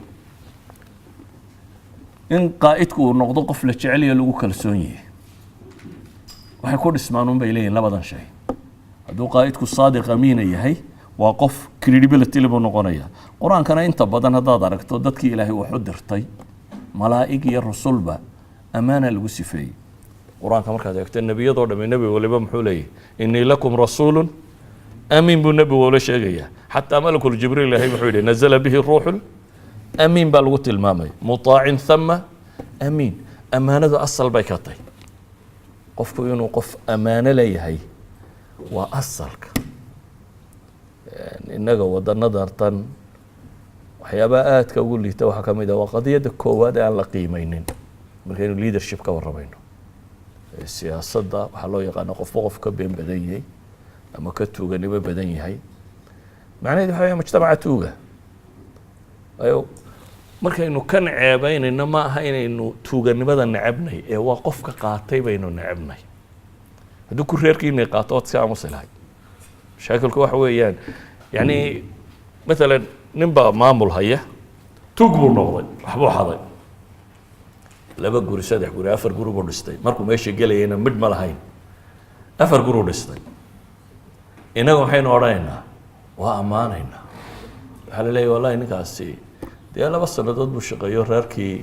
in qaa'idku uu noqdo qof la jeceliyo, lagu kalsoon yahay, waxay ku dhismaan un, bay leeyihin, labadan shay. Hadduu qaa'idku saadiq amiina yahay, waa qof credibility buu noqonaya. Qur-aankana inta badan haddaad aragto dadkii Ilaahay wax u dirtay, malaa'ig iyo rusulba, ammaana lagu sifeeyey. Qur-aanka markaad eegto nebiyadoo dhami, nebi waliba muxuu leeyahy? إني لكم رسول أمين buu nebi wala sheegaya. Xataa malakul Jibriil Ilahay muxuu yihi? نزل به الروح الأمين baa lagu tilmaamay, مطاع ثم أمين. Ammaanadu asal bay ka tahay. Qofku inuu qof ammaano leeyahay waa asalka. Innaga waddanada tan waxyaabaha aadka ugu liita waxaa ka mid ah, waa qadiyadda koowaad ee aan la qiimeynin markaynu leadership ka warramayno. Siyaasadda waxaa loo yaqaana qofba qof ka been badan yahay ama ka tuuganimo badan yahay. Macnaheedu waxa weya mujtamaca tuuga ayo. Markaynu kan ceebeynayno, ma aha inaynu tuuganimada necebnay, ee waa qofka qaatay baynu necebnay. Haddii ku reerkiinay qaato, waad iska aamusi lahayd. Mashaakilku waxa weeyaan, yani mathalan, nin baa maamul haya, tuug buu noqday, waxbuu xaday, laba guri, saddex guri, afar guri buu dhistay. Markuu meesha gelayayna midh ma lahayn, afar guruu dhistay. Innaga maxaynu odhanaynaa? Waa ammaanaynaa. Waxaa la leeyahy, wallahi ninkaasi dee 2 sanadood buu shaqeeyo, reerkii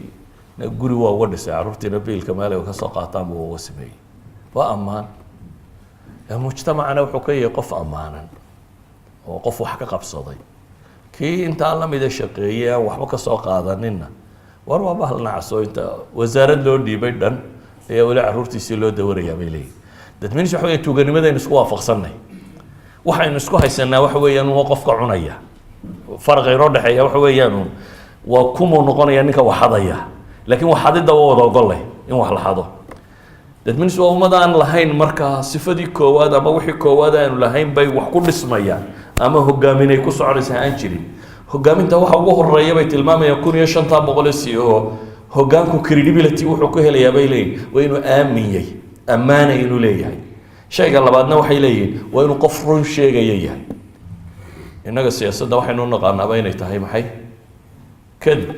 na guri waa uga dhisay, carruurtiina biilka meel ay ka soo qaataan buu uga sameeyey. Waa ammaan. Mujtamacana wuxuu ka yahay qof ammaanan oo qof wax ka qabsaday. Kii intaa lamida shaqeeyey aan waxba kasoo qaadaninna, war waa bahal nacasoo inta wasaarad loo dhiibay dhan ayaa weli carruurtiisii loo dawarayaa, bay leeyihin. That means waxa weya tuuganimadaynu isku waafaqsanay. Waxaynu isku haysanaa waxa weeyaan waa qofka cunaya. Faraqa inoo dhexeeya waxa weeyaan un waa kumuu noqonaya ninka waxadaya, laakiin waxadidda waa wada ogolay in wax la xado. That means waa ummad aan lahayn markaa sifadii koowaad ama wixii koowaad aanu lahayn bay wax ku dhismayaan ama hogaaminay ku soconaysaa aan jirin. Hogaaminta waxa ugu horeeya bay tilmaamayaan 1500 c o hogaanku credibility wuxuu ku helayaa, bay leeyihin, waa inuu aamin yahay, ammaana inuu leeyahay. Shayga labaadna waxay leeyihiin waa inuu qof run sheegaya yahay. Innaga siyaasadda waxaynu u naqaanaaba inay tahay maxay? Kadib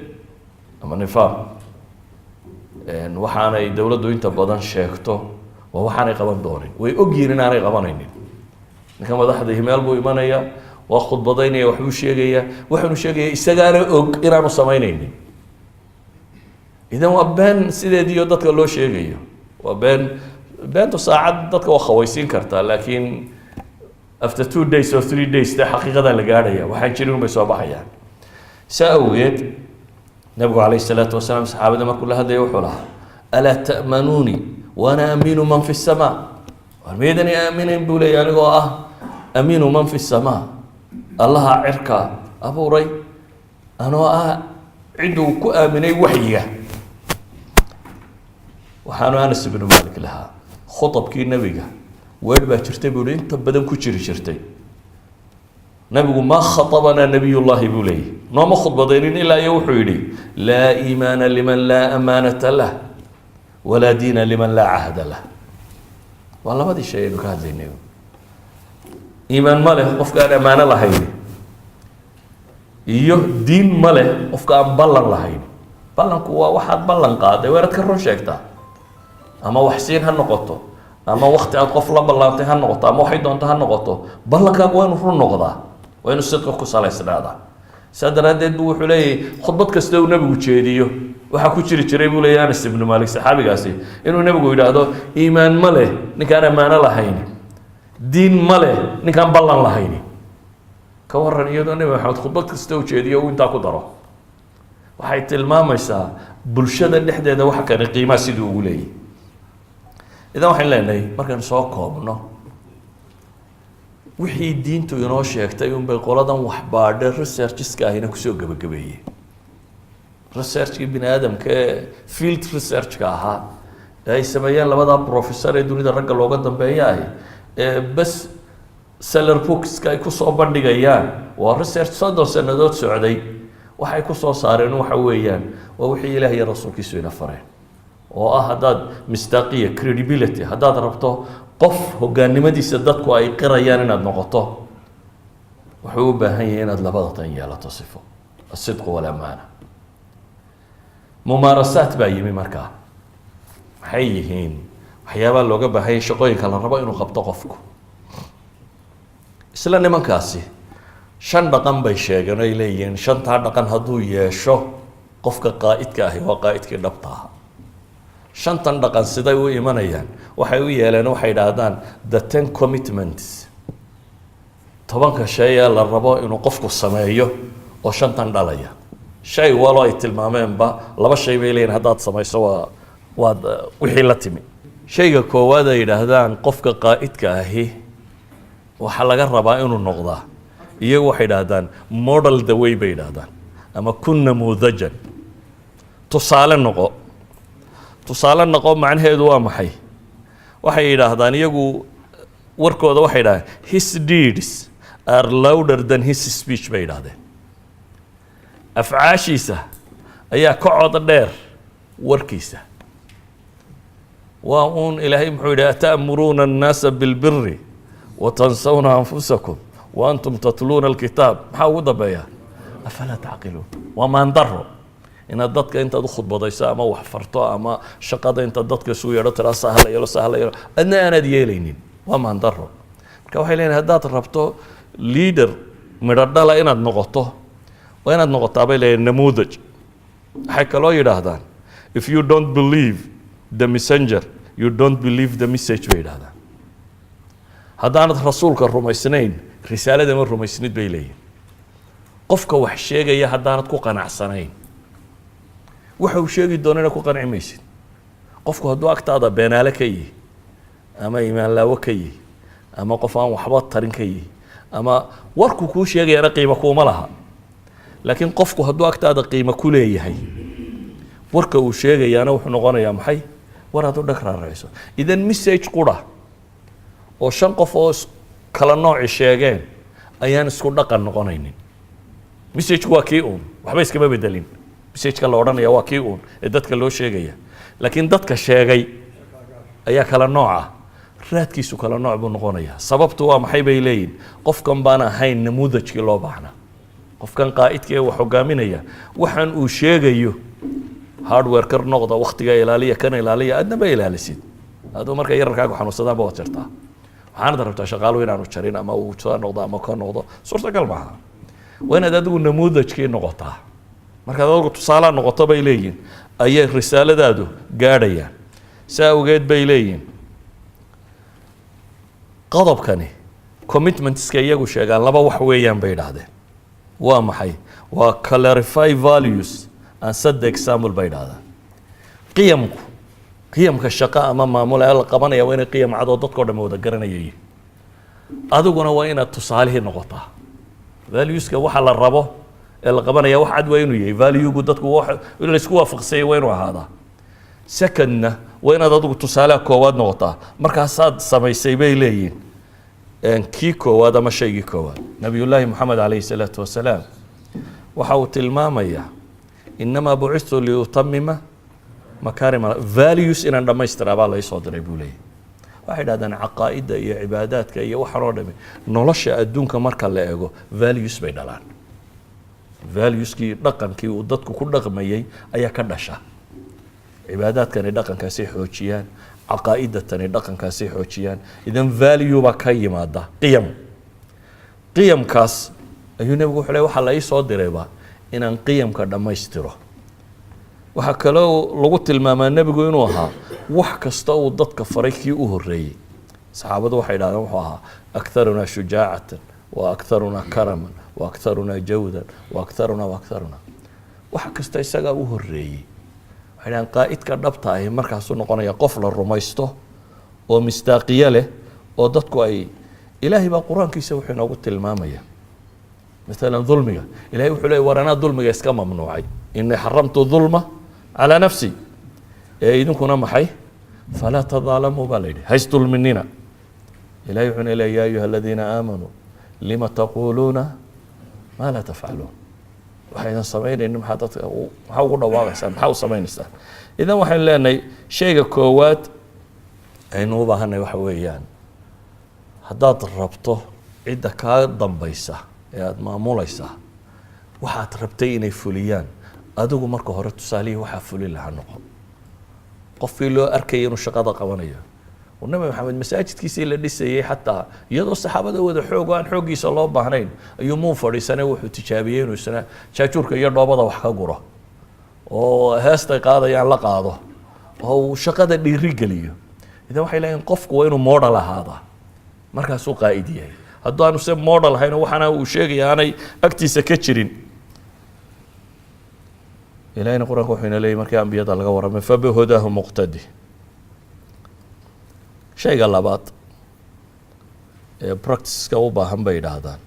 ama nifaaq. Waxaanay dowladdu inta badan sheegto waa waxaanay qaban doonin, way ogyihiin inaanay qabanaynin. Ninka madaxda meel buu imanaya, waa khudbadaynaya, waxbuu sheegayaa, waxaanu sheegaya isagaana og inaanu samaynaynin. Idan waa been sideediio dadka loo sheegayo, waa been. Beentu saacad dadka waa khawaysiin kartaa, laakiin after 2 days or 3 days dee xaqiiqadaa la gaadhaya, waxaan jirin bay soo baxayaan. Saa awgeed nabigu calayhi salaatu wasalaam saxaabada markuu la hadlaya wuxuu lahaa: "Alaa ta'manuuni wa ana amiinu man fi samaa?" War miyaydani aaminayn, buu leeyay, anigoo ah amiinu man fi samaa, Allaha cirka abuuray anoo ah ciduu ku aaminay waxyiga? Waxaanu Anas ibnu Malik lahaa khutabkii nebiga weedh baa jirtay, buu hi, inta badan ku jiri jirtay nabigu: "Maa khatabanaa nabiy llahi," buu leeyay, "nooma khudbadaynin ilaa iyo wuxuu yidhi: laa iimaana liman laa amaanata lah, walaa diina liman laa cahda lah." Waa labadii shay aynu ka hadlaynay. Iimaan ma leh qofka aan ammaano lahayn, iyo diin ma leh qofka aan ballan lahayn. Ballanku waa waxaad ballan qaaday, waa inaad ka run sheegtaa, ama wax siin ha noqoto, ama wakti aad qof la ballaantay ha noqoto, ama waxay doonto ha noqoto. Ballankaagu waa inuu run noqdaa, waa inuu sidqa ku salaysnaadaa. Saa daraaddeed bu wuxuu leeyahy khudbad kasta uu nebigu jeediyo waxaa ku jiri jiray, buu leeyahy Anas ibnu Malik saxaabigaasi, inuu nebigu yidhaahdo: "Iimaan ma leh ninkaan ammaano lahayn, diin ma leh ninkaan ballan lahayn." Ka waran iyadoo Nebi Maxamed khudbad kasta uu jeediyo uu intaa ku daro? Waxay tilmaamaysaa bulshada dhexdeeda waxa kani qiimaha siduu ugu leeyahy. Idan waxaynu leenahay, markaynu soo koobno, wixii diintu inoo sheegtay unbay qoladan waxbaadhe researcheska ahina kusoo gebagabeeyey. Researchkii bini aadamka ee field researchka ahaa ee ay sameeyeen labadaa professor ee dunida ragga looga dambeeya ahi ee best seller bookska ay kusoo bandhigayaan, waa research 30 sanadood socday. Waxay kusoo saareen waxa weeyaan waa wixii Ilaah iyo rasuulkiisu ina fareen, oo ah haddaad misdaaqiya, credibility, haddaad rabto qof hogaannimadiisa dadku ay qirayaan inaad noqoto, wuxuu u baahan yahay inaad labada tan yeelato sifo: asidqu walamaana. Mumaarasaat baa yimi markaa. Maxay yihiin waxyaabaa looga baahanyay, shaqooyinka la rabo inuu qabto qofku? Isla nimankaasi shan dhaqan bay sheegeen, ay leeyihiin shantaa dhaqan hadduu yeesho qofka qaa'idka ahi waa qaa'idkii dhabta aha. Shantan dhaqan siday u imanayaan? Waxay u yeeleen waxay idhaahdaan the 10 commitments, 10-ka shay ee la rabo inuu qofku sameeyo oo shantan dhalaya. Shay walo ay tilmaameenba laba shay bay leeyihin haddaad samayso waa Waad wixii la timi. Shayga koowaad ay yidhaahdaan qofka qaa'idka ahi waxaa laga rabaa inuu noqdaa, iyagu waxay yidhaahdaan "model the way" bay yidhaahdaan, ama "kun namuudajan", tusaale noqo. Tusaale noqo macnaheedu waa maxay? Waxay yidhaahdaan iyagu warkooda, waxay yidhahdeen "His deeds are louder than his speech" bay yidhahdeen. Afcaashiisa ayaa ka cod dheer warkiisa. Waa uun Ilaahay muxuu yidhi: "أتأمرون الناس بالبر وتنسون أنفسكم وأنتم تتلون الكتاب". Maxaa ugu dambeeya? "أفلا تعقلون". Waa maandaro inaad dadka intaad ukhudbadayso ama wax farto ama shaqada intaad dadka isugu yeedho tiraa "Sahla yeelo, sahla yeelo", adna aanaad yeelaynin. Waa maandaro. Marka waxay leeyihin, haddaad rabto leader midho dhala inaad noqoto, waa inaad noqotaa, bay leeyihin, namuudaj. Waxay kaloo yidhaahdaan, "If you don't believe the messenger, you don't believe the message" bay yidhahdaan. Haddaanad rasuulka rumaysnayn, risaalada ma rumaysnid, bay leeyihin. Qofka wax sheegaya haddaanad ku qanacsanayn, waxa uu sheegi doonana ku qanci maysid. Qofku hadduu agtaada beenaale ka yihi ama iimaanlaawo ka yihi ama qof aan waxba tarin ka yihi ama warku kuu sheegayana qiimo kuuma laha, laakiin qofku hadduu agtaada qiimo ku leeyahay, warka uu sheegayaana wuxuu noqonayaa maxay? War aad u dhag raaracayso. Idan message qura oo shan qof oo kala nooci sheegeen ayaan isku dhaqan noqonaynin. Messageku waa kii uun, waxba iskama bedelin. Messageka la odhanaya waa kii uun ee dadka loo sheegaya, laakiin dadka sheegay ayaa kala nooca, raadkiisu kala nooc buu noqonayaa. Sababtu waa maxay, bay leeyihin? Qofkan baan ahayn namuudajkii loo baahnaa. Qofkan qaa'idka ee wax hogaaminaya, waxaan uu sheegayo, hardware kar noqda, waktiga ilaaliya, kana ilaaliya, adna ma ilaalisid. Aduu marka yararkaagu xanuunsadaanba waad jartaa. Waxaanad rabtaa shaqaaluhu inaanu jarin ama uu saa noqdo ama ka noqdo, suurtagal maaha. Waa inaad adigu namuudajkii noqotaa. Markaad adigu tusaalaha noqoto, bay leeyihin, ayay risaaladaadu gaadhayaan. Saa awgeed bay leeyihin, qodobkani commitmentska iyagu sheegaan laba wax weeyaan, bay idhaahdeen. Waa maxay? Waa "clarify values and set the example" bay idhahdaan. Qiyamku, qiyamka shaqo ama maamul ee la qabanaya waa inay qiyam cad oo dadkao dham wada garanayay. Adiguna waa inaad tusaalihii noqotaa. Valueska waxa la rabo ee la qabanaya wax cad waa inuu yahay. Valuegu dadku wax in laysku waafaqsanyay waa inuu ahaadaa. Secondna, waa inaad adigu tusaalaha koowaad noqotaa. Markaasaad samaysay, bay leeyihin, kii koowaad ama shaygii koowaad. Nabiyullaahi Moxamed calayhi salaatu wasalaam waxa uu tilmaamayaa "إنما بعثت لأتمم مكارم", values inaan dhammaystiraa baa lai soo diray, buu leeyahy. Waxay dhahdaan caqaa'idda iyo cibaadaadka iyo waxaan oo dhami nolosha adduunka marka la eego values bay dhalaan. Valueskii, dhaqankii uu dadku ku dhaqmayay ayaa ka dhasha. Cibaadaadkani dhaqankaasay xoojiyaan, caqaa'idatani dhaqankaasay xoojiyaan. Idan value baa ka yimaada qiyam. Qiyamkaas ayuu nebigu wuxuu ley, waxaa la ii soo dirayba inaan qiyamka dhammaystiro. Waxaa kaloo lagu tilmaamaa nebigu inuu ahaa wax kasta uu dadka faray kii u horreeyey. Saxaabadu waxay idhahdeen wuxuu ahaa "أكثرنا شجاعة وأكثرنا كرما وأكثرنا جودا وأكثرنا وأكثرنا". Wax kasta isagaa u horreeyey. Waxay dhahaan qaa'idka dhabta ahi markaasuu noqonaya qof la rumaysto oo misdaaqiye leh oo dadku ay. Ilaahay baa Qur-aankiisa wuxuu inoogu tilmaamaya maalan dulmiga. Ilahay wuxuu leey, "War anaa dulmiga iska mamnuucay, إني حرمت الظلم على نفسي", ee idinkuna maxay? "فلا تظالموا" baa la yidhi, hays dulminina. Ilahay wuxuuna leey, "يا أيها الذين آمنوا لم تقولون ما لا تفعلون". Waxaydan samaynaynin maxaa dadka maxaa ugu dhawaaqaysaan? Maxaa u samaynaysaan? Idan waxaynu leenahay, shayga koowaad aynu u baahanay waxa weeyaan, haddaad rabto cidda kaa dambaysa ee aada maamulaysaa waxaad rabtay inay fuliyaan, adigu marka hore tusaalihii waxaa fulin lahaa noqo, qofkii loo arkayay inuu shaqada qabanayo. Nabi Maxamed masaajidkiisii la dhisayey, xataa iyadoo saxaabada wada xoog oo aan xooggiisa loo baahnayn, ayuu muu fadhiisanay. Wuxuu tijaabiyey inuu isna jaajuurka iyo dhoobada wax ka guro oo heestay qaadayaan la qaado oo uu shaqada dhiiri geliyo. Idan waxay leeyihin, qofku waa inuu model ahaadaa, markaasuu qaa'id yahay. Hadduu aanu se model ahayn oo waxaana uu sheegaya aanay agtiisa ka jirin. Ilahina Qur-aanka wuxuu ina leeyay markii ambiyada laga warramay: فبهداه مقتده. Shayga labaad ee practice ka u baahan, bay yidhaahdaan,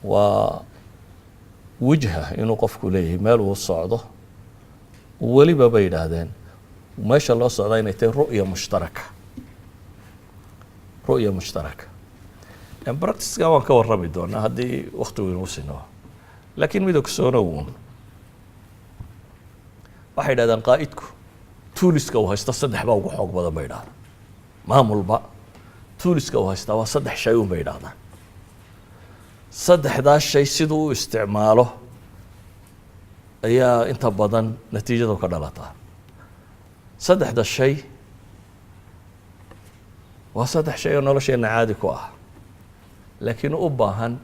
waa wijha, inuu qofku leeyahay meel uu socdo. Weliba, bay yidhaahdeen, meesha loo socdaa inay tahay رؤية مشتركة, رؤية مشتركة. Practice ka waan ka warrami doonaa haddii waktigu inuu sino, laakiin mid ogsoono uun, waxay yidhahdaan qaa'idku tools ka uu haysto saddex baa ugu xoog badan, bay yidhahdaan. Maamulba tools ka uu haystaa waa saddex shay un, bay yidhahdaan. Saddexdaas shay siduu u isticmaalo ayaa inta badan natiijadu ka dhalataa. Saddexda shay waa saddex shay oo nolosheenna caadi ku ah, laakiin u baahan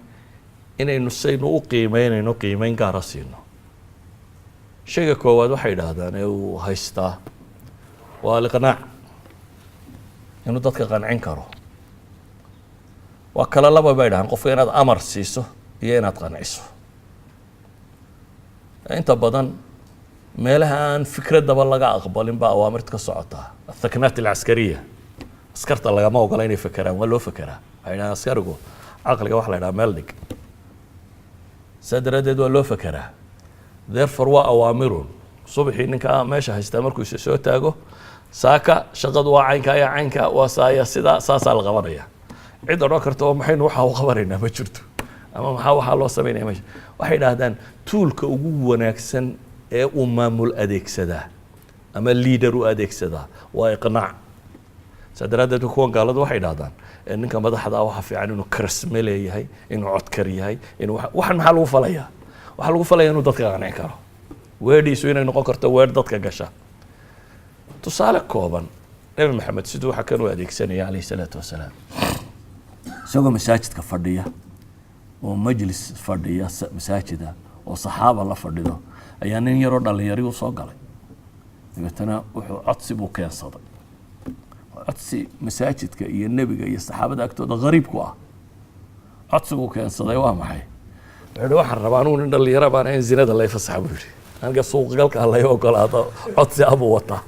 inaynu saynu u qiimeynayno qiimeyn gaara siino. Shayga koowaad, waxay yidhaahdaan, ee uu haystaa waa الإقناع, inuu dadka qancin karo. Waa kala laba, bay dhahaan, qofka inaad amar siiso iyo inaad qanciso. Inta badan meelaha aan fikraddaba laga aqbalin baa awaamirta ka socotaa. الثكنات العسكرية, askarta lagama ogola inay fekeraan, waa loo fekeraa. Waxay dhahaan askarigu caqliga waxa la dhaha meel dhig, saa daraaddeed waa loo fekeraa. Therefore waa awaamirun. Subaxii ninka meesha haystaa markuu isa soo taago, saaka shaqadu waa caynka ya caynka, waa saaya, sidaa saasaa la qabanaya. Cid odhan karta oo maxaynu waxaa u qabanaynaa ma jirto, ama maxaa waxaa loo samaynaya meesha. Waxay idhaahdaan tool ka ugu wanaagsan ee uu maamul adeegsadaa ama leader u adeegsadaa waa iqnaac. Saa daraaddeed kuwan gaaladu waxay idhahdaan ninka madaxda ah waxaa fiican inuu charisma leeyahay, inuu codkar yahay, inuu waxan. Maxaa lagu falayaa? Waxaa lagu falaya inuu dadka qancin karo, weedhiisu inay noqon karto weer dadka gasha. Tusaale kooban, Nebi Maxamed siduu waxa kan u adeegsanaya, عليه الصلاة والسلام, isagoo masaajidka fadhiya oo majlis fadhiya masaajida oo saxaaba la fadhido, ayaa nin yaroo dhalinyari u soo galay. Dabeetana wuxuu codsi buu keensaday, codsi masaajidka iyo nebiga iyo saxaabada agtooda qariib ku ah. Codsiguu keensaday waa maxay? Wuxuu yihi: "Waxaan rabaa, anugu nin dhalinyaro baan in zinada lay fasaxa," buu yihi, "aniga suuqgalka lay ogolaado." Codsi abuu wataa,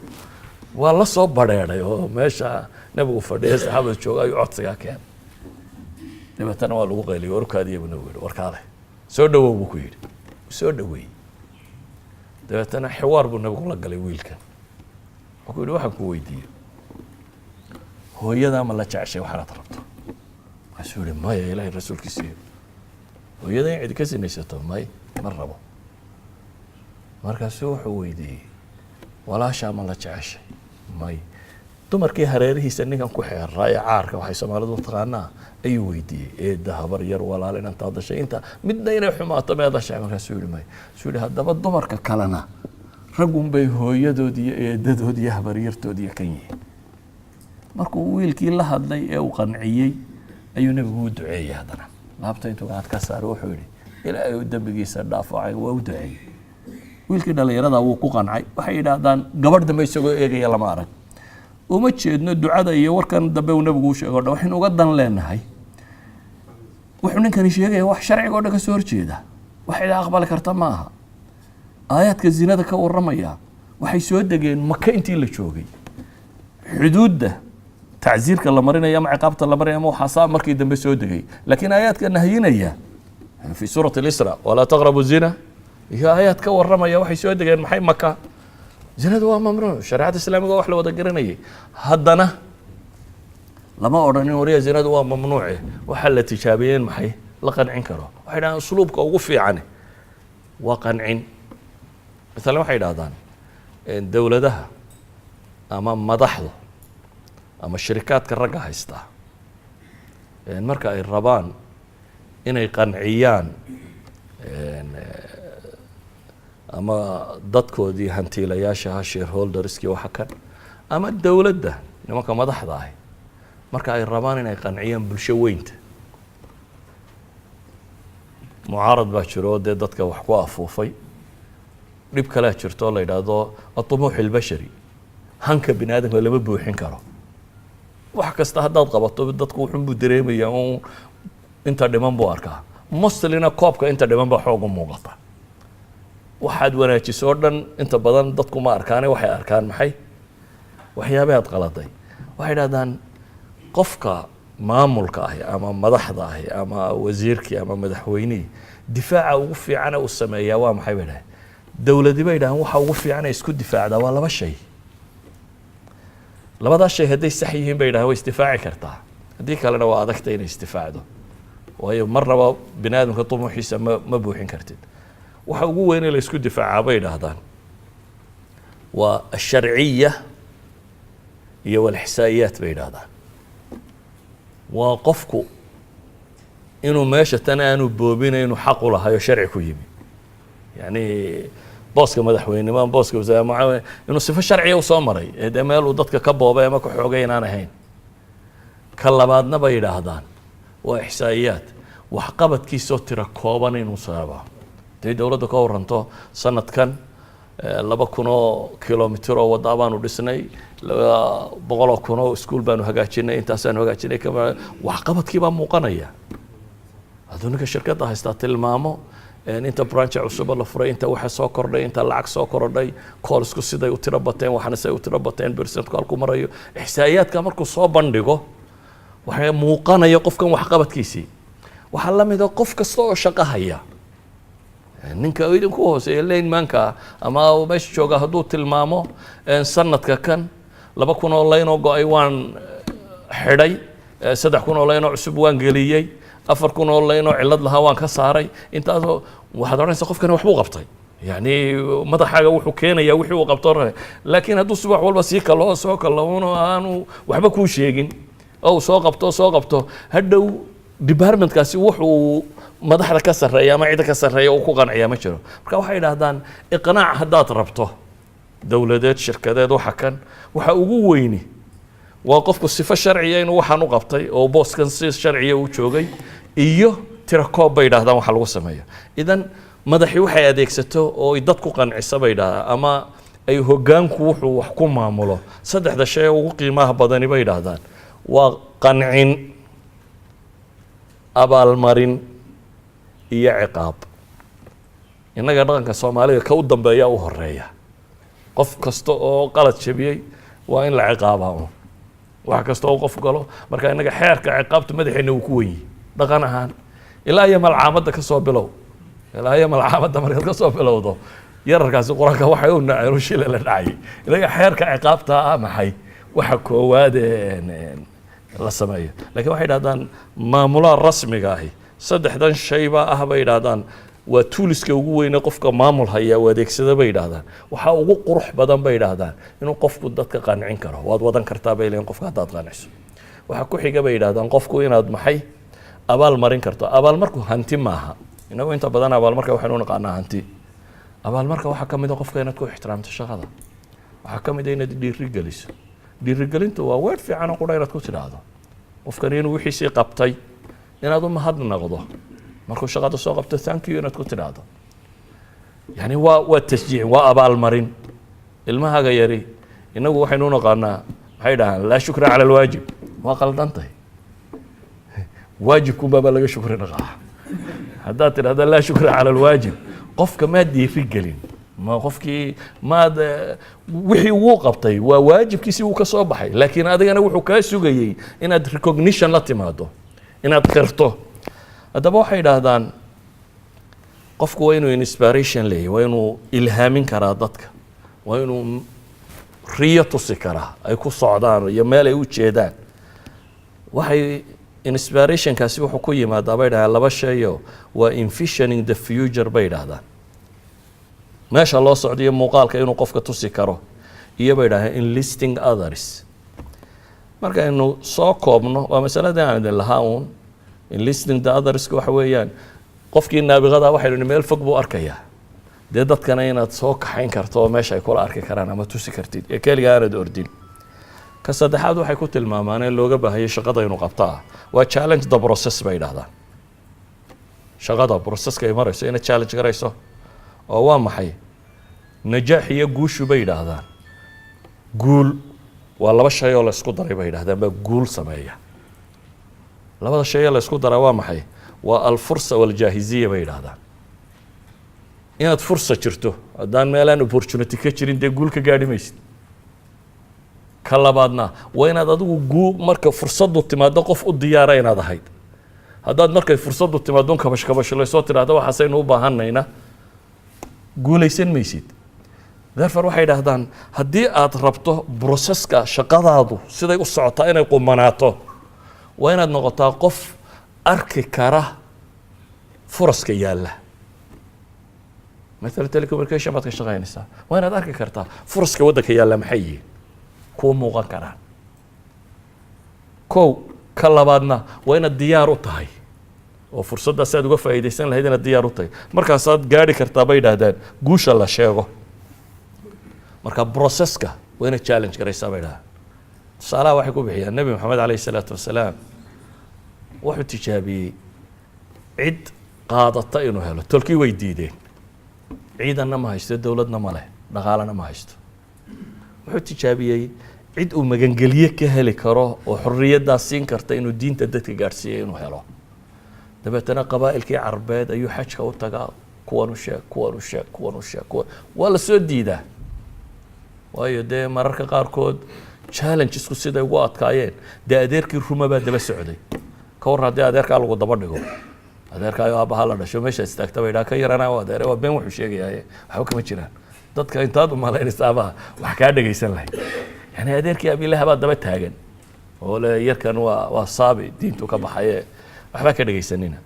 waa la soo badheedhay oo meesha nebigu fadhiya, saxaabada jooga, ayuu codsigaa keenay. Dabeetana waa lagu qayliyay. "Warkaadiya," buu nebigu yihi, "warkaale soo dhawow," buu ku yidhi. Soo dhaweeyey. Dabeetana xiwaar buu nebigu la galay wiilkan. Wuxuu ku yidhi: "Waxaan ku weydiiyey, hooyadaa ma la jeceshay waxaanaad rabto?" Markaasuu yihi: "Maya, Ilaahay rasuulkiisiiyo, hooyada in cidi ka sinaysato may, ma rabo." Markaasuu wuxuu weydiiyey: "Walaashaa ma la jeceshay?" "May." Dumarkii hareerihiisa ninkan ku xeeraa ee caarka waxay Soomaalidu taqaanaa ayuu weydiiyey: "Eedda, habar yar, walaal, inantaa dashay, inta midna inay xumaato meed dashay?" Markaasuu yihi: "May." Suu yihi: "Haddaba dumarka kalena raggun bay hooyadood iyo eedadood iyo habaryartood iyo kan yihiin." Markuu wiilkii la hadlay ee uu qanciyey ayuu nebigu u duceeyey. Haddana laabta intuu gacad ka saaray wuxuu yihi: "Ilaahay uu dembigiisa dhaafo." Waa u duceeyey wiilkii dhalinyarada, wuu ku qancay. Waxay yidhaahdaan gabadh dambe isagoo eegaya lama arag. Uma jeedno ducada iyo warkan dambe uu nebigu u sheego dhan. Waxaynu uga dan leenahay, wuxuu ninkani sheegaya wax sharciga o dhan ka soo horjeeda, wax cid aqbali karta ma aha. Aayaadka zinada ka warramaya waxay soo degeen Maka intii la joogay. Xuduudda tacsiirka la marinaya ama ciqaabta la marinaya ama waxaasaa markii dambe soo degay, laakiin aayaadka nahyinaya في سورة الإسراء, ولا تقربوا الزنا, iyo aayaad ka warramaya waxay soo degeen maxay? Maka. Zinadu waa mamnuuc, shareecada islaamiga wax la wada garanayay. Haddana lama odhanin wariya zinadu waa mamnuuce. Waxaa la tijaabiyeen maxay? La qancin karo. Waxay dhahdaan usluubka ugu fiicani waa qancin. Maalan waxay idhahdaan dowladaha ama madaxdu ama shirikaadka ragga haystaa, marka ay rabaan inay qanciyaan ama dadkoodii hantiilayaashaha, shareholders kii, waxa kan, ama dowladda nimanka madaxda ahi marka ay rabaan inay qanciyaan bulsho weynta, mucaarad baa jiro oo dee dadka wax ku afuufay. Dhib kalea jirto oo la yidhaahdo الطموح البشري, hanka bini aadamka lama buuxin karo. Wax kasta haddaad qabato, dadku wuxun buu dareemayaa un inta dhiman buu arkaa. Muslina koobka inta dhiman baa xoog u muuqata. Waxaad wanaajiso oo dhan inta badan dadku ma arkaane, waxay arkaan maxay? Waxyaabay aad qaladay. Waxay idhahdaan qofka maamulka ahi ama madaxda ahi ama wasiirkii ama madaxweynihii, difaaca ugu fiicane uu sameeyaa waa maxay, bay dhahdeen. Dowladi, bay dhahaan, waxa ugu fiican ay isku difaacdaa waa laba shay. Labadaas shay hadday sax yihiin, bay dhahaan, way isdifaaci kartaa. Haddii kalena waa adagta inay isdifaacdo, waayo marnaba bini aadamka tumuuxiisa ma buuxin kartid. Waxa ugu weyn ee la isku difaacaa, bay idhaahdaan, waa الشرعية iyo والإحصائيات, bay idhahdaan. Waa qofku inuu meesha tan aanu boobina, inuu xaq u lahayo, sharci ku yimi, yani booska madaxweynimo ama booska wasaare, inuu sifo sharciya usoo maray ee dee meel uu dadka ka boobay ama ka xoogay inaan ahayn. Ka labaadna, bay yidhaahdaan, waa ixsaa'iyaad, waxqabadkiisoo tiro kooban inuu saaba. Haday dowladda ka waranto sanadkan 2,000 oo kilomitir oo waddaa baanu dhisnay, 200,000 oo iskuul baanu hagaajinay, intaasaanu hagaajinay, kama waxqabadkii baa muuqanaya. Hadduu ninka shirkadda haystaa tilmaamo inta branch cusuba la furay, inta waxa soo kordhay, inta lacag soo kordhay, callsku siday u tiro bateen, waxana siday u tiro bateen, percentku halku marayo, ixsaa'iyaadka markuu soo bandhigo, waxay muuqanaya qofkan waxqabadkiisii. Waxaa la mid a qof kasta oo shaqo haya, ninka idinku hooseeya, linemanka ama meesha jooga, hadduu tilmaamo sanadka kan 2,000 oo line oo go-ay waan xidhay, 3,000 oo line oo cusub waan geliyey, 4,000 oo line oo cillad lahaa waan ka saaray, intaasoo waxaad odhanaysaa qofkani waxbuu qabtay. Yani madaxaaga wuxuu keenayaa wixii uu qabto. Laakiin hadduu subax walba sii kaloo soo kaloono, aanu waxba kuu sheegin oo uu soo qabto soo qabto, hadhow departmentkaasi wuxuu madaxda ka sarreeya ama cidda ka sarreeya uu ku qanciyaa ma jiro. Marka waxay yidhaahdaan, iqnaac haddaad rabto dowladeed, shirkadeed, waxa kan waxa ugu weyni waa qofku sifo sharciya inuu waxaan u qabtay oo booskan si sharciya u joogay, iyo tirakoob, bay yidhahdaan, waxa lagu sameeyo. Idan madaxii waxay adeegsato oo ay dad ku qancisa, bay yidhahdaan, ama ay hoggaanku wuxuu wax ku maamulo, saddexda shay ee ugu qiimaha badani, bay yidhaahdaan, waa qancin, abaalmarin iyo ciqaab. Innaga dhaqanka Soomaaliga ka u dambeeya u horeeya. Qof kasta oo qalad jabiyey waa in la ciqaabaa un, wax kasta oo qof galo. Marka innaga xeerka ciqaabta madaxeena uu ku wenyi dhaqan ahaan, ilaa iyo malcaamadda ka soo bilow, ilaa iyo malcaamadda markaad ka soo bilowdo. Yararkaasi Qur-aanka waxay u naceen u shila la dhacay. Inaga xeerka ciqaabta ah maxay waxa koowaad ee la sameeyo. Lakiin waxay idhahdaan maamulaha rasmiga ahi saddexdan shayba ah, bay idhahdaan, waa toolska ugu weyne qofka maamul haya u adeegsada, bay idhahdaan. Waxaa ugu qurux badan, bay idhahdaan, inuu qofku dadka qancin karo. Waad wadan kartaa, bay leeyihin, qofka haddaad qanciso. Waxaa ku xiga, bay idhahdaan, qofku inaad maxay abaal marin karto. Abaalmarku hanti maaha. Inagu inta badan abaalmarka waxaynu u naqaanaa hanti. Abaalmarka waxaa ka mid a qofka inaad ku ixtiraamto shaqada, waxaa ka mid a inaad dhiiri geliso. Dhiirigelintu waa weer fiican oo qura inaad ku tidhaahdo qofkani inuu wixiisii qabtay, inaad u mahadnaqdo markuu shaqada soo qabto, thank you inaad ku tidhaahdo. Yani waa tashjiic, waa abaalmarin. Ilmahaaga yari, inagu waxaynu u naqaanaa, maxay dhahaan, لا شكر على الواجب. Waa qaldantahay. Waajibkunbaabaa laga shukri dhaqaa. Haddaad tidhahda لا شكر على الواجب, qofka maad dhiiri gelin, ma qofkii maad wixii wuu qabtay, waa waajibkiisii, wuu ka soo baxay, laakiin adigana wuxuu kaa sugayey inaad recognition la timaado, inaad qirto. Haddaba waxay idhaahdaan qofku waa inuu inspiration leeyahy, waa inuu ilhaamin karaa dadka, waa inuu riyo tusi karaa ay ku socdaan iyo meel ay u jeedaan. Waxay inspirationkaasi wuxuu ku yimaadaa, bay dhahdaan, laba shayo: waa envisioning the future, bay idhahdaan, meesha loo socdayo muuqaalka inuu qofka tusi karo, iyo, bay idhahdeen, enlisting others. Markaynu soo koobno, waa masaladii aan idin lahaa uun. Enlisting the others waxa weeyaan qofkii naabiqada, waxaynu nihi, meel fog buu arkayaa. Dee dadkana inaad soo kaxayn karto oo meesha ay kula arki karaan ama tusi kartid ee keliga aanad ordin. Ka saddexaad waxay ku tilmaamaan in looga baahayay shaqada inuu qabtaa waa challenge the process, bay idhahdaan. Shaqada processka ay marayso inaad challenge garayso. Oo waa maxay najaax iyo guushu, bay yidhaahdaan? Guul waa laba shay oo la isku daray, bay yidhahdaan, baa guul sameeya. Labada shay ee la isku daraa waa maxay? Waa الفرصة والجاهزية, bay yidhaahdaan. Inaad fursa jirto, haddaan meelaan opportunity ka jirin, dee guul ka gaadhi maysid. Ka labaadna waa inaad adigu guu marka fursaddu timaado qof u diyaara inaad ahayd. Haddaad markay fursaddu timaado un kabash kabashlaysoo tidhaahdo waxaasaynu u baahanayna, guulaysan maysid. Therefore, waxay idhaahdaan, haddii aad rabto processka shaqadaadu siday u socotaa inay qumanaato, waa inaad noqotaa qof arki kara furaska yaalla. Matala, telecommunication baad ka shaqaynaysaa, waa inaad arki kartaa furaska waddanka yaalla maxay yihiin, kuwa muuqan karaan. Kow. Ka labaadna waa inaad diyaar u tahay oo fursaddaas aad uga faa'iidaysan lahayd inaad diyaar u tahay. Markaasaad gaadhi kartaa, bay idhaahdaan, guusha la sheego. Marka processka waa inaad challenge garaysaa, bay idhahdaan. Tusaalaha waxay ku bixiyaan, Nebi Maxamed calayhi salaatu wasalaam wuxuu tijaabiyey cid qaadata inuu helo. Tolkii way diideen. Ciidanna ma haysto, dowladna ma leh, dhaqaalena ma haysto. Wuxuu tijaabiyey cid uu magangelye ka heli karo oo xorriyaddaas siin karta inuu diinta dadka gaadhsiiya inuu helo. Dabeetana qabaa'ilkii Carbeed ayuu xajka u tagaa. Kuwan u sheeg, kuwan u sheeg, kuwan u sheeg, kuwan waa la soo diidaa. Waayo, dee mararka qaarkood challengesku siday ugu adkaayeen, dee adeerkii ruma baa daba socday. Ka warran haddii adeerkaa lagu daba dhigo, adeerkaayo aabbaha la dhasho, meesha istaagta bay dhaha, ka yarana o adeere, waa been wuxuu sheegayaaye, waxba kama jiraan. Dadka intaad umalaynaysa abaha wax kaa dhegaysan lahayd, yani adeerkii abilaha baa daba taagan oo le yarkan waa saabi, diintu ka baxaye, waxbaa ka dhegaysanina.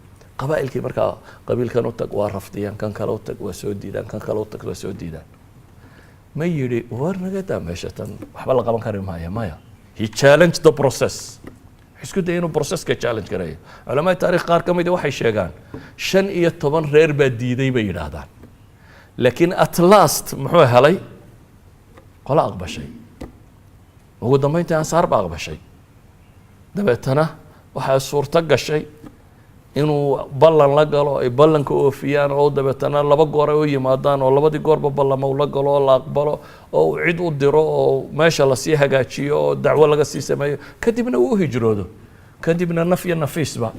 Qabaa'ilkii markaa qabiilkan u tag, waa rafdiyaan. Kan kale u tag, waa soo diidaan. Kan kale u tag, waa soo diidaan. Ma yidhi, war naga daa meesha tan, waxba la qaban kari maaya? Maya, he challenged the process. Wuxuu isku dayay inuu processka challenge gareeyo. Culamada taarikh qaar ka mid ah waxay sheegaan 15 reer baa diiday, bay yidhaahdaan, laakiin at last muxuu helay? Qolo aqbashay. Ugu dambeyntii Ansaar ba aqbashay. Dabeetana waxaa suurto gashay inuu ballan la galo, ay ballanka oofiyaan, oo dabeetana laba goor ay u yimaadaan, oo labadii goorba ballama ula galo, oo la aqbalo, oo uu cid u diro, oo meesha lasii hagaajiyo, oo dacwo laga sii sameeyo, kadibna uu u hijroodo, kadibna naf iyo nafiisba.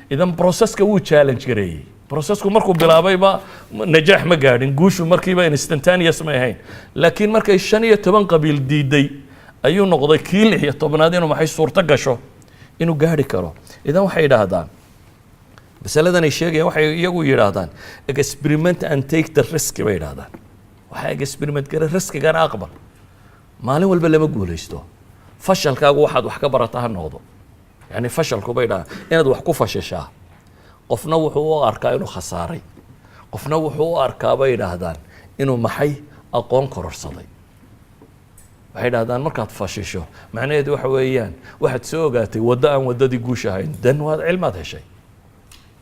Idan processka wuu challenge gareeyey. Processku markuu bilaabayba najaax ma gaadhin, guushu markiiba instantaneous may ahayn, laakiin markay 15 qabiil diiday ayuu noqday kii 16aad inuu maxay suurto gasho inuu gaadhi karo. Idan waxay yidhaahdaan, masaladan ay sheegayaan, waxay iyagu yidhaahdaan "experiment and take the risk" bay yidhaahdaan. Waxaa experiment gare, riskigana aqbal. Maalin walba lama guulaysto. Fashalkaagu waxaad wax ka barata ha noqdo. Yani fashalku, bay dhahaan, inaad wax ku fashishaa, qofna wuxuu u arkaa inuu khasaaray, qofna wuxuu u arkaa, bay yidhaahdaan, inuu maxay aqoon kororsaday. Waxay dhahdaan, markaad fashisho, macnaheedu waxa weeyaan waxaad soo ogaatay waddo aan waddadii guusha ahayn, dan waad cilmaad heshay.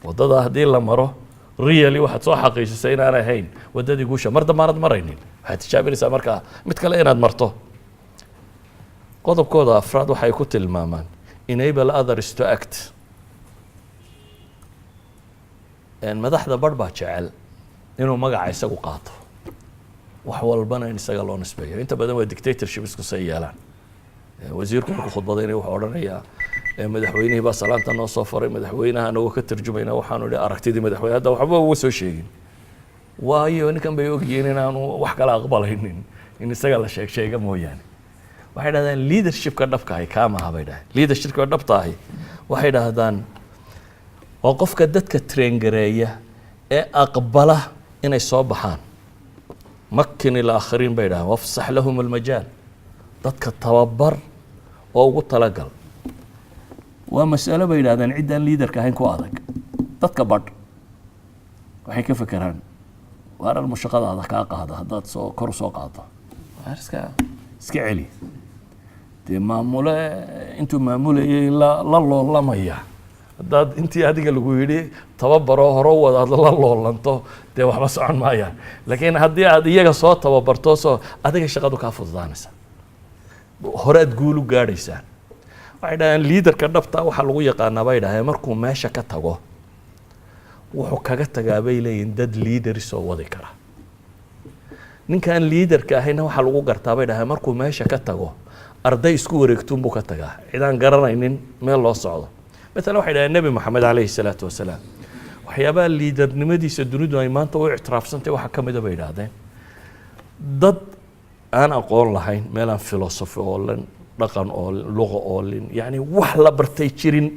Waddada haddii la maro, really waxaad soo xaqiijisay inaan ahayn waddadii guusha. Mar dambaanad maraynin, waxaad tijaabinaysaa markaa mid kale inaad marto. Qodobkooda afraad waxay ku tilmaamaan "enable others to act". Madaxda barh baa jecel inuu magaca isagu qaato, wax walbana in isaga loo nisbeeyo. Inta badan waa dictatorship isku say yeelaan. Wasiirku markuu khudbadaynaya wuxuu odhanayaa, madaxweynihii baa salaanta noo soo faray, madaxweynaha anagoo ka tarjumayna waxaanu idhi aragtidii madaxweyne. Hadda waxba uma soo sheegin, waayo ninkan bay ogyihiin inaanu wax kala aqbalaynin in isaga la sheeg sheega mooyaane. Waxay dhahdaan, leadershipka dhabka ahi kaa maaha, bay dhahdeen. Leadershipka dhabta ahi, waxay dhahdaan, waa qofka dadka train gareeya ee aqbala inay soo baxaan. "مكن الآخرين" bay dhahdaan, وافسح لهم المجال. Dadka tababar oo ugu talagal. Waa mas'alo, bay yidhahdeen, ciddaan leaderka ahayn ku adag. Dadka badh waxay ka fekeraan, waar almu shaqadaada kaa qaada haddaad soo kor soo qaado, waar iska celi. Dee maamule intuu maamulayay la loolamaya, haddaad intii adiga lagu yidhi tababaro hore u wadaad la loolanto, dee waxba socon maayaan. Laakiin haddii aad iyaga soo tababarto, soo adiga shaqadu kaa fududaanaysa, horead guul u gaadhaysaan. Waxay dhahdeen, leaderka dhabta waxaa lagu yaqaanaa, bay dhahdeen, markuu meesha ka tago wuxuu kaga tagaa, bay leeyihin, dad leaders oo wadi kara. Ninkaan leaderka ahayna waxaa lagu gartaa, bay dhahdeen, markuu meesha ka tago arday isku wareegtuunbuu ka tagaa, cid aan garanaynin meel loo socdo. Maalan, waxay dhahdeen, Nebi Moxamed calayhi salaatu wasalaam Waxyaabaha leadernimadiisa dunidu ay maanta u ictiraafsantay waxaa ka mida, bay yidhaahdeen, dad aan aqoon lahayn, meel aan philosophy oolin, dhaqan oolin, luqa oolin, yacni wax la bartay jirin,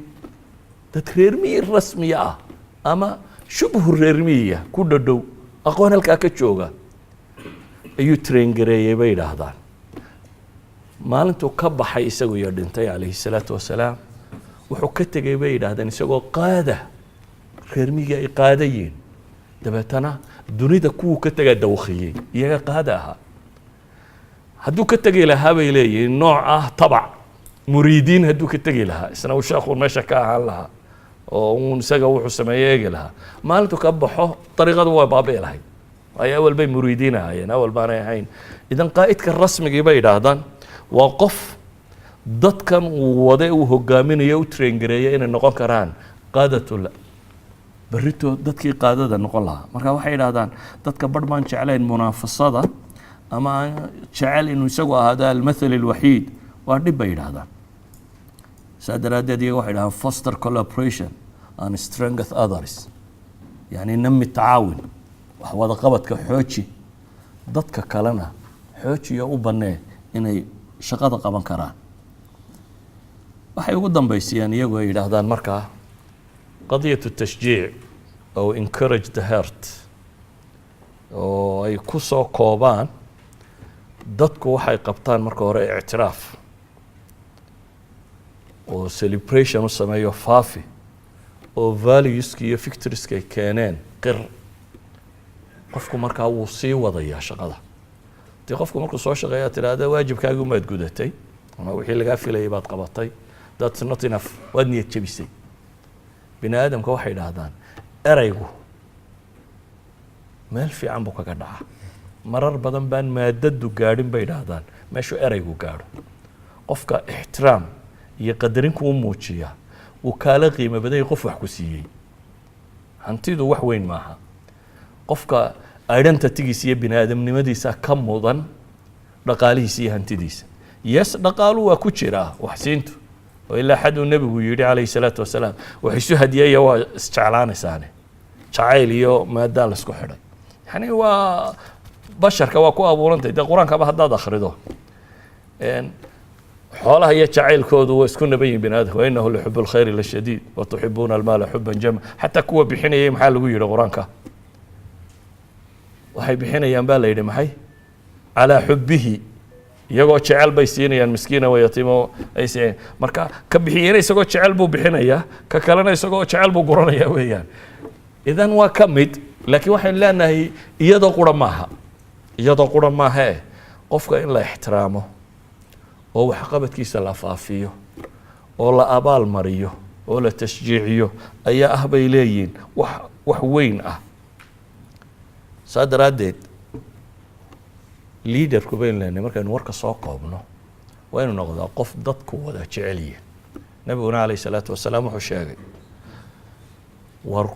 dad reer miyi rasmiya ah ama shubhu reer miyiya ku dhadhow, aqoon halkaa ka jooga ayuu train gareeyey, bay yidhaahdaan. Maalintuu ka baxay isagu iyo dhintay, calayhi salaatu wasalaam, wuxuu ka tegey, bay yidhaahdeen, isagoo qaada reer miyiga ay qaadayiin. Dabeetana dunida kuwuu ka tegaa dawkhiyey, iyaga qaada ahaa. Hadduu ka tegi lahaa, bay leeyihiin, nooc ah tabac muriidiin, hadduu ka tegi lahaa, isna uu sheekhu meesha ka ahaan lahaa oo uun isaga wuxuu sameeye eegi lahaa, maalintuu ka baxo dariiqadu waa baabi'i lahayd, waayo awal bay muriidiin ahaayeen, awal baanay ahayn. Idan qaa'idka rasmigii, bay yidhaahdaan, waa qof dadkan uu wade, uu hogaaminayo, u train gareeya inay noqon karaan qaadatul berrito, dadkii qaadada noqon lahaa. Marka waxay yidhahdaan, dadka barh baan jeclayn munaafasada ama aan jecel inuu isagu ahaado almathal alwaxiid, waa dhib, bay yidhahdaan. Saa daraaddeed iyaga waxay yidhahdaan foster collaboration and strength others, yani nami tacaawin, wax wada qabadka xooji, dadka kalena xoojiyo, u bannee inay shaqada qaban karaan. Waxay ugu dambaysiyaan iyagu ay yidhaahdaan markaa qadiyatu tashjiic oo encourage the heart, oo ay ku soo koobaan dadku waxay qabtaan marka hore ictiraaf oo celebration u sameeyo, faafi oo valueska iyo victorieska ay keeneen qir. Qofku markaa wuu sii wadayaa shaqada. Dee qofku markuu soo shaqeeya tidhaahda waajibkaagii umaad gudatay ama wixii lagaa filayay baad qabatay, that's not enough, waad niyad jebisay. Bini aadamka, waxay idhaahdaan, ereygu meel fiican buu kaga dhacaa. Marar badan baan maadadu gaadhin, bay idhaahdaan, meeshuu ereygu gaadho. Qofka ixtiraam iyo qadarin kuu muujiya wuu kaala qiimo badanya qof wax ku siiyey. Hantidu wax weyn maaha. Qofka identitygiisa iyo bini aadamnimadiisa ka mudan dhaqaalihiisa iyo hantidiisa. Yes, dhaqaalu waa ku jiraa waxsiintu, oo ilaa xad uu nebigu yidhi, calayhi salaatu wasalaam, wax isu hadiyaya waa isjeclaanaysaane. Jacayl iyo maadaa la isku xidhay, yani waa basharka waa ku abuurantay. Dee qur-aankaba haddaad akhrido, xoolaha iyo jacaylkoodu waa isku naban yihin bini aadamka. Wainahu lixub lkhayri lashadiid watuxibuuna almaala xuban jama. Xataa kuwa bixinayay maxaa lagu yidhi qur-aanka? Waxay bixinayaan, baa la yidhi, maxay? Calaa xubihi, iyagoo jecel bay siinayaan miskiina wayatiimo ay siinayaan. Marka ka bixiyena isagoo jecel buu bixinayaa, ka kalena isagoo jecel buu guranaya weeyaan. Idan waa ka mid, laakiin waxaynu leenahay iyadoo qura maaha, iyadoo qura maaha eh. Qofka in la ixtiraamo oo waxqabadkiisa la faafiyo oo la abaal mariyo oo la tashjiiciyo ayaa ah, bay leeyihiin, wax weyn ah. Saa daraaddeed leaderku, baynu leenahay, markaynu warka soo koobno, waa inu noqdaa qof dadku wada jecel yihin. Nabiguna, calayhi salaatu wasalaam, wuxuu sheegay, war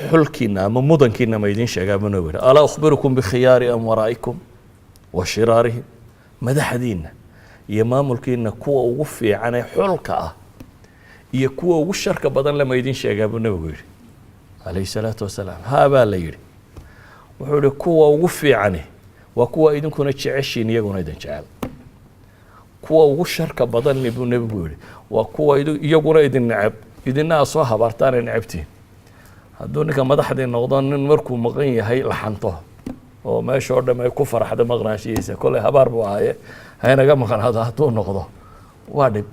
xulkiina ama mudankiina ma idiin sheegaa, buu nabigu yihi. Alaa ukhbirukum bikhiyaari amaraa'ikum wa shiraarihim? Madaxdiina iyo maamulkiina kuwa ugu fiican ee xulka ah iyo kuwa ugu sharka badan lama idiin sheegaa, buu nabigu yihi, calayhi salaatu wasalaam. Haa, baa la yidhi. Wuxuu yihi, kuwa ugu fiicani waa kuwa idinkuna jeceshiin, iyaguna idin jecel. Kuwa ugu sharka badan, buu nebigu yihi, waa kuwa iyaguna idin neceb, idina aad soo habaartaanay necebtihin. Hadduu ninka madaxdii noqdo nin markuu maqan yahay laxanto oo meesha oo dham ay ku faraxdo maqnaanshihiisa, kolley habaar buu ahaye haynaga maqnaado, hadduu noqdo waa dhib.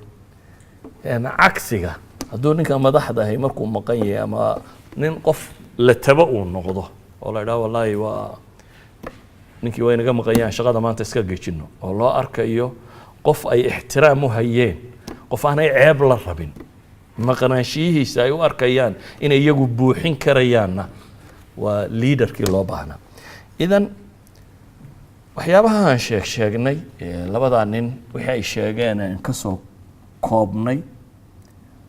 Cagsiga, hadduu ninka madaxda ahi markuu maqan yahay ama nin qof la tabo uu noqdo oo la idhaha, wallaahi waa ninkii, waa inaga maqan yahan, shaqada maanta iska gejino, oo loo arkayo qof ay ixtiraam u hayeen, qof aanay ceeb la rabin maqnaanshiyihiisa, ay u arkayaan inay iyagu buuxin karayaanna, waa leaderkii loo baahnaa. Idan waxyaabaha aan sheegnay, labadaa nin wixii ay sheegeen aan ka soo koobnay,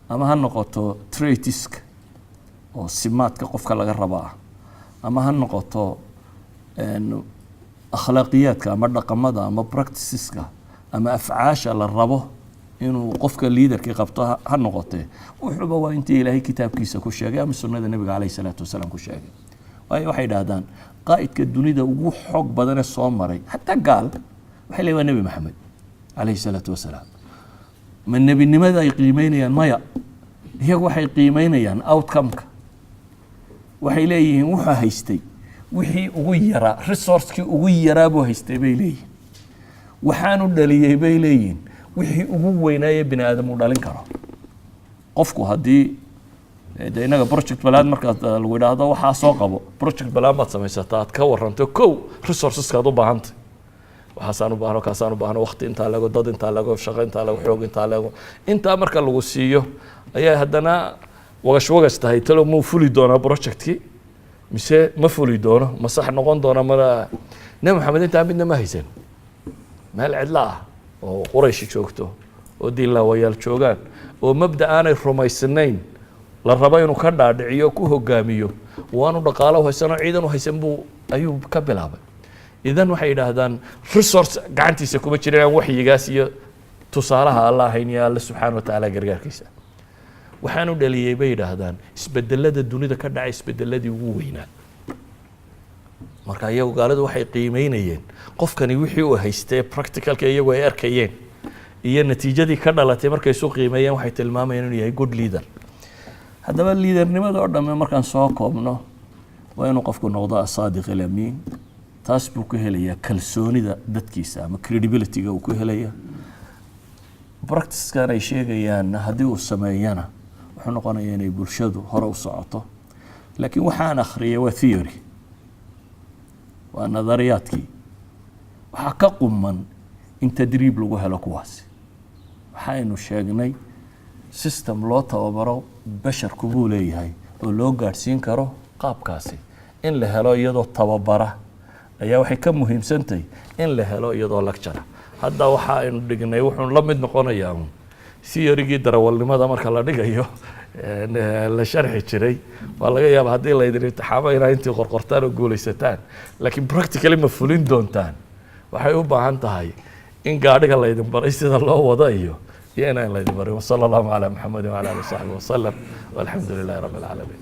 ama ha noqoto traitska oo simaadka qofka laga rabo ah, ama ha noqoto akhlaaqiyaadka ama dhaqamada ama practiceska ama afcaasha la rabo inuu qofku sameeyo, Inuu qofka leaderkii qabto ha noqotee, wuxuuba waa intii Ilaahay kitaabkiisa ku sheegay ama sunnada Nebiga caleyhi salaatu wasalaam ku sheegay. Waayo, waxay idhahdaan qaa'idka dunida ugu xoog badane soo maray, xataa gaal waxay leeyihin waa Nebi Maxamed caleyhi salaatu wasalaam. Ma nebinimada ay qiimeynayaan? Maya, iyagu waxay qiimeynayaan outcome-ka. Waxay leeyihiin wuxuu haystay wixii ugu yaraa, resourcekii ugu yaraa buu haystay, bay leeyihin. Waxaanu dhaliyey, bay leeyihin, wixii ugu weynaaye bini aadam uu dhalin karo. Qofku haddii de innaga project plan markaad lagu idhaahdo waxaa soo qabo, project plan baad samaysataa, aad ka waranto kow resourceskaad u baahantay: waxaasaan u baahno, kaasaan u baahno, waqti intaa lego, dad intaa lego, shaqo intaa lego, xoog intaa lego. Intaa marka lagu siiyo ayaa haddana wagash wagash tahay: talo muu fuli doonaa projectkii mise ma fuli doono? Ma sax noqon doona? Mana Nebi Maxamed intaa midna ma haysan. Meel cidlo ah oo Quraysh joogto oo diinlaawayaal joogaan oo mabda aanay rumaysnayn la rabo inuu ka dhaadhiciyo, ku hogaamiyo, waanu dhaqaalo haysanoo ciidan u haysan buu ayuu ka bilaabay. Idan waxay yidhaahdaan resource gacantiisa kuma jirin aan waxyigaas iyo tusaalaha Alla ahayn iyo Alle subxaana wa tacaala gargaarkiisa. Waxaanu dhaliyey, bay yidhaahdaan, isbedelada dunida ka dhacay isbedeladii ugu weynaa. Marka iyagu gaalidu waxay qiimeynayeen qofkani wixii uu haystay, practicalka iyagu ay arkayeen iyo natiijadii ka dhalatay markay isu qiimeeyeen, waxay tilmaamayeen inuu yahay good leader. Haddaba leadernimada oo dhamme, markaan soo koobno, waa inuu qofku noqdo asaadiq alamiin. Taas buu ku helayaa kalsoonida dadkiisa ama credibility-ga uu ku helaya. Practicekan ay sheegayaanna haddii uu sameeyana, wuxuu noqonayaa inay bulshadu hore u socoto. Laakiin waxaan akhriyay waa theory, waa nadariyaadkii. Waxaa ka quman in tadriib lagu helo kuwaasi. Waxaynu sheegnay system loo tababaro basharku buu leeyahay oo loo gaadhsiin karo qaabkaasi. In la helo iyadoo tababara ayaa waxay ka muhiimsantahay in la helo iyadoo lecture. Hadda waxa aynu dhignay wuxuu la mid noqonayaa un theorygii darawalnimada marka la dhigayo la sharxi jiray. Waa laga yaaba haddii laydin imtixaamo inaa intii qorqortaan oo guulaysataan, laakiin practically ma fulin doontaan? Waxay u baahan tahay in gaadhiga laydin baray sida loo wado iyo inaan laydin barin. Wasala allahu calaa Maxamedin wacala alihi wasaxbi wasalam, walxamdu lilahi rabbi alcaalamiin.